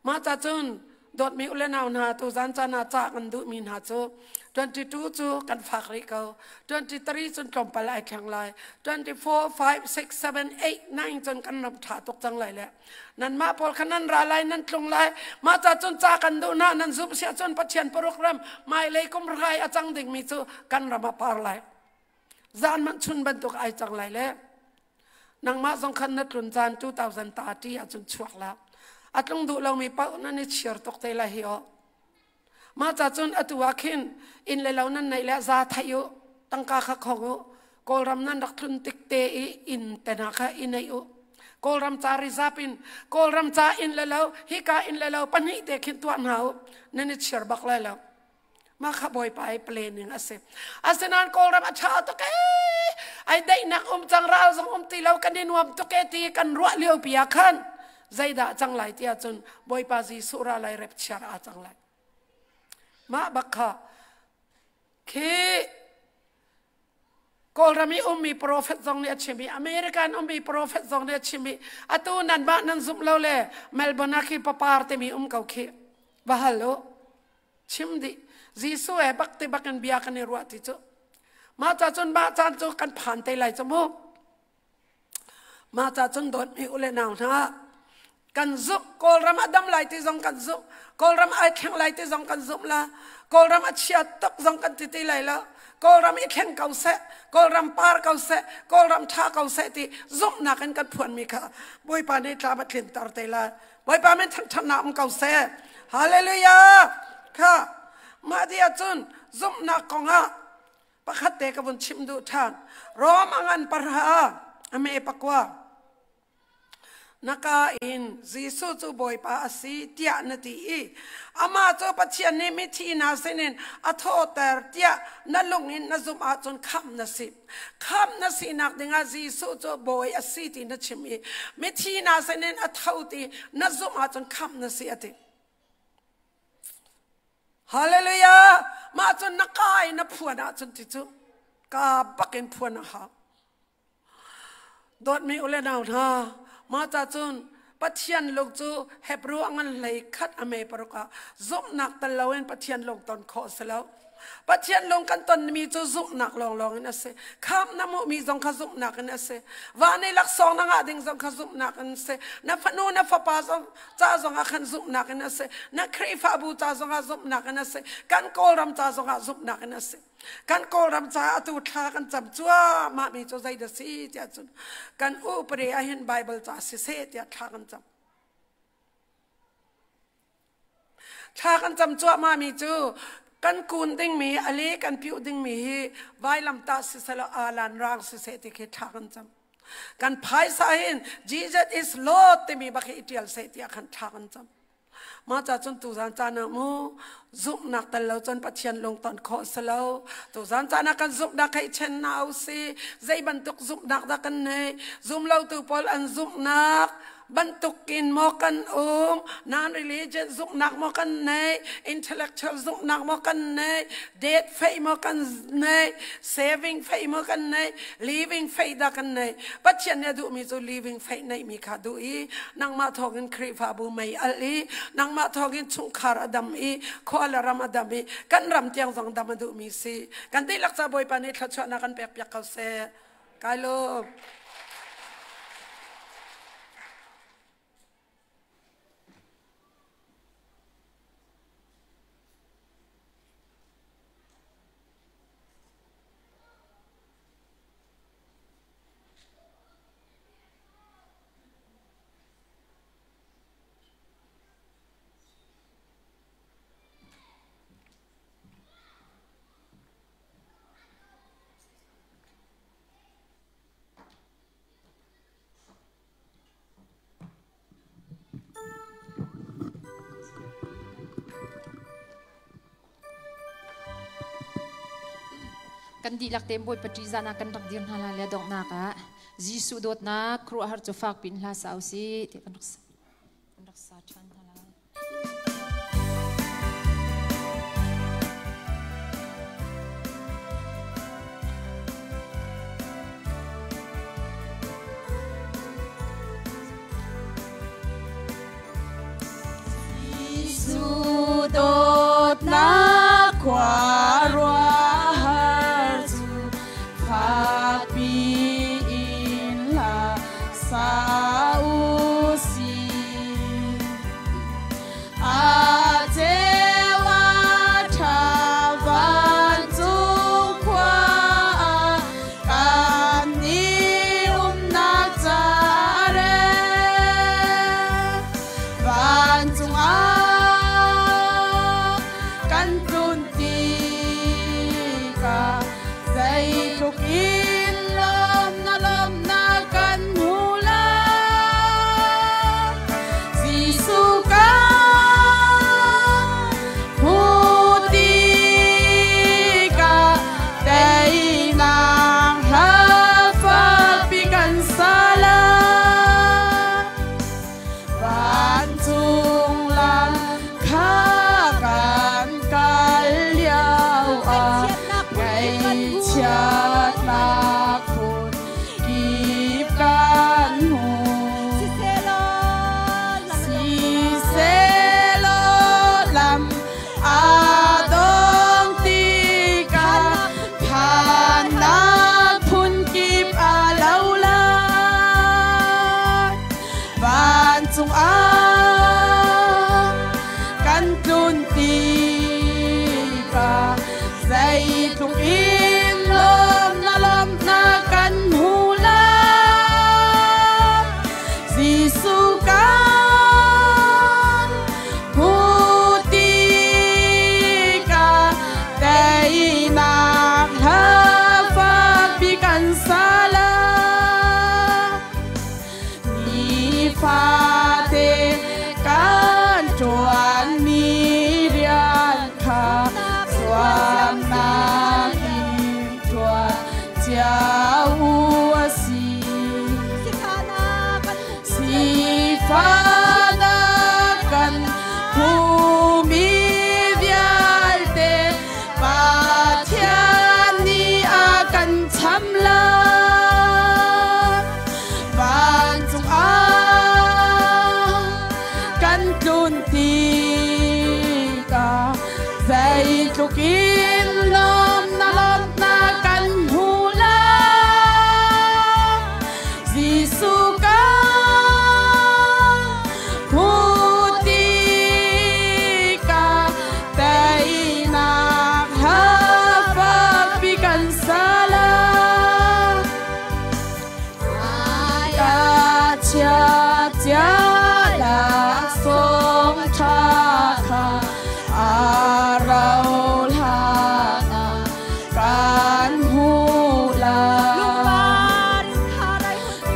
Mah ca cun dawtmi u le nau hna tuzan caan ah cah kan duhmi hna cu 22 cu kan fak rih ko 23 cun tlawmpal ai thleng lai 24 5 6 7 8 9 cun kan ram ṭha tuk cang lai le nanmah pawl kha nan ra lai nan tlung lai mah ca cun ca kan duh hna nan zumh siah cun Pathian paruk ram hmailei kum rai a cang dingmi cu kan ram a par lai zan man chun bantuk ai cang lai le nangmah zong khan na tlun caan 2030 ahcun chuak la a tlung duh lomi paoh nan i chir tuk te lai hi aw mah ca cun atu ah khin inn le lo nan neih le za theih u tangka kha khong u kawlram nan rak tlun tik te i inn te hna kha i neih u kawlram ca rizap in kawlram ca inn le lo hika inn le lo pahnih te khin tuah hna u nan i chir bak lai lo Mah kha Bawipa i planning a si. Asinain Kawlram a ṭha tuk ee, ai daihnak um cang ral zong um ti lo kan i nuam tuk ee ti kan ruah lio pi ah khan zeidah cang lai ti ahcun Bawipa Jesuh ra lai rep chiar aa cang lai. Mah bak kha khi Kawlram i ummi prophet zong nih a chim i American ummi prophet zong nih a chim i atu nanmah nan zumh lo le Melbourne ah khi papar timi um ko khi va hal u. Chim dih. Jesuh he bak te bak in bia kan i ruah ti cu. Mah ca cun mah caan cu kan phan te lai cu mu. Mah ca cun dawtmi u le nau hna kan zumh Kawlram a dam lai ti zong kan zumh Kawlram ai thleng lai ti zong kan zumh la Kawlram a chia tuk zong kan ti ti lai lo Kawlram i thleng ko seh Kawlram par ko seh Kawlram ṭha ko seh ti zumhnak in kan phuanmi kha Bawipa nih tlam a tlinter te lai Bawipa min thangṭhatnak um ko seh. Hallelujah! Kha mah dih ahcun zumhnak kongah pakhat te ka vun chim duh ṭhan. Rom a ngan parha a me pakua. Na ka in Jesuh cu Bawipa a si tiah na ti i amah cu Pathian nih mithi hna sinin a thawhter tiah na lung in na zumh ahcun khamh na si. Khamh na sinak dingah Jesuh cu Bawi a si ti na chim i mithi hna sinin a tho ti na zumh ahcun khamh na si a ti. Hallelujah! Mah cun na ka in na phuan ahcun ti cu ka bak in phuan a hau. Dawtmi u le nau hna, mah ca cun Pathian lung cu Hebrew a ngan hlei khat a me paruk ah zumhnak tel loin Pathian lung ton khawh a si lo. Pathian lung kan tonmi cu zumhnak lawnglawng in a si. Khamh na hmuhmi zong kha zumhnak in a si. Van i laksawng na ngah ding zong kha zumhnak in a si. Na fanu na fapa zong ca zong ah khan zumhnak in a si. Na Khrihfabu ca zong ah zumhnak in a si. Kan Kawlram ca zong ah zumhnak in a si. Kan Kawlram ca atu thla kan cam cuahmah mi cu zei dah si tiah cun kan upade ah hin Bible ca siseh tiah thla kan cam. Thla kan cam cuahmah mi cu kan kun dingmi a le kan piuh dingmi hi vailamtah siseh alan rang siseh ti khi thla kan cam. Kan phaisa hin Jesus is Lord timi bak hi i ṭial seh tiah khan thla kan cam. Mah ca cun tuzan caan ah mu zumhnak tel lo cun Pathian lungton khawh si lo. Tuzan caan ah kan zumhnak hei chen na u si. Zei bantuk zumhnak dah kan nei? Zum lotu pawl an zumhnak bantukin maw kan um? Non-religion zumhnak maw kan nei? Intellectual zumhnak maw kan nei? Dead faith maw kan nei? Saving faith maw kan nei? Living faith dah kan nei? Pathian nih a duhmi cu living faith neihmi kha duh i nangmah thawngin Khrihfabu mei alh i nangmah thawngin chungkhar a dam i khua le ram a dam i kan ram tiang zong dam a duhmi si. Kan dihlak ca Bawipa nih thluachuahnak kan pek piak ko seh. Kai lawm. Kan dihlak tein Bawipa ṭihzahnak kan rak dir hna lai le donghnak ah Jesuh dawtnak khuaruahhar cu fak piin hla sa usih tiah kan rak sa ṭhan hna lai. Jesuh dawtnak khuaruahhar cu fakpi in hla sa u sih. A ceu a ṭha vancung khua ah kan i umnak ca re. Vancung ah kan tlun tikah zeitluk in lawmnak lawmnak kan hmu lai. Jesuh kan hmuh tikah teinak hla fakpi kan sa lai. Vancung lam kha kan kal lio ah ngaihchiatnak phun kip kan hmu. Siselaw lam aa dong tikah phannak phun kip aa lo lai. Vancung ah kan tlun tikah zeitluk in lawmnak lawmnak kan hmu lai. Jesuh kan hmuh tikah teinak hla fakpi kan sa lai. Nifate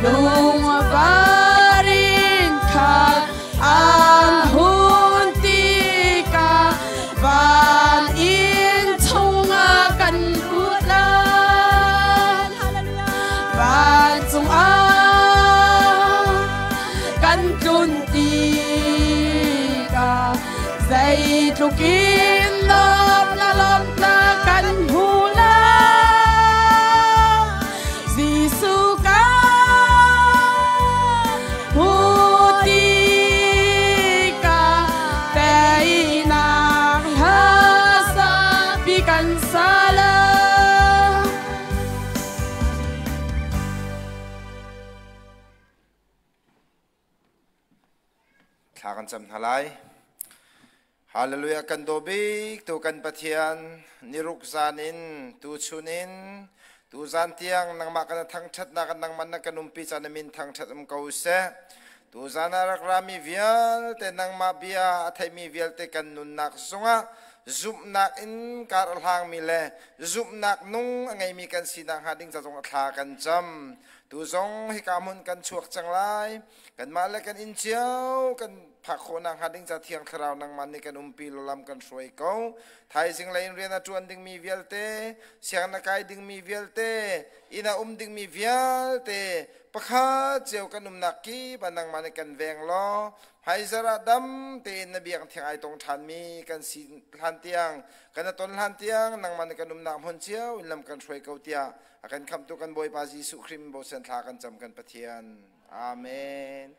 Lungvar in khat an hun tikah van inn chungah kan lut lai. Vancung ah kan tlun tikah zeitluk in lawmhnak lawmhnak kan hmu lai. Jesuh ka hmu tikah teinak hla sapi kan sa lai. Thla kan cam hna lai. Hallelujah kan daw bik tu kan Pathian niruk zan in tu chun in tu zan tiang nangmah kan thangthatnak kan nangman na kan umpi caan min thangthat um ko seh. Tu zan ah rak rami vialte nangmah bia a theimi vialte kan nunnak zungah zumhnak in kar a hlangmi le zumhnak nung a ngeimi kan sinak hnga ding ca zong a thla kan cam. Tu zong hika hmun kan chuak cang lai. Kanmah le kan inn cio kan phak khawhnak hnga ding ca Thiang Thlarau nangmah nih kan umpi law lam kan hruai ko. Thaizing lei in rian a ṭuan dingmi vialte, sianginn a kai dingmi vialte, inn a um dingmi vialte, pakhat cio kan umnak kip ah nangmah nih kan veng law, hmaizarh ah dam tein na biak thiang ai tong ṭhanmi kan si hlan tiang, kan a ton hlan tiang nangmah nih kan umnak hmun cio in lam kan hruai ko tiah a kan khamhtu kan Bawipa Jesuh Khrih min bochan thla kan cam kan Pathian. Amen.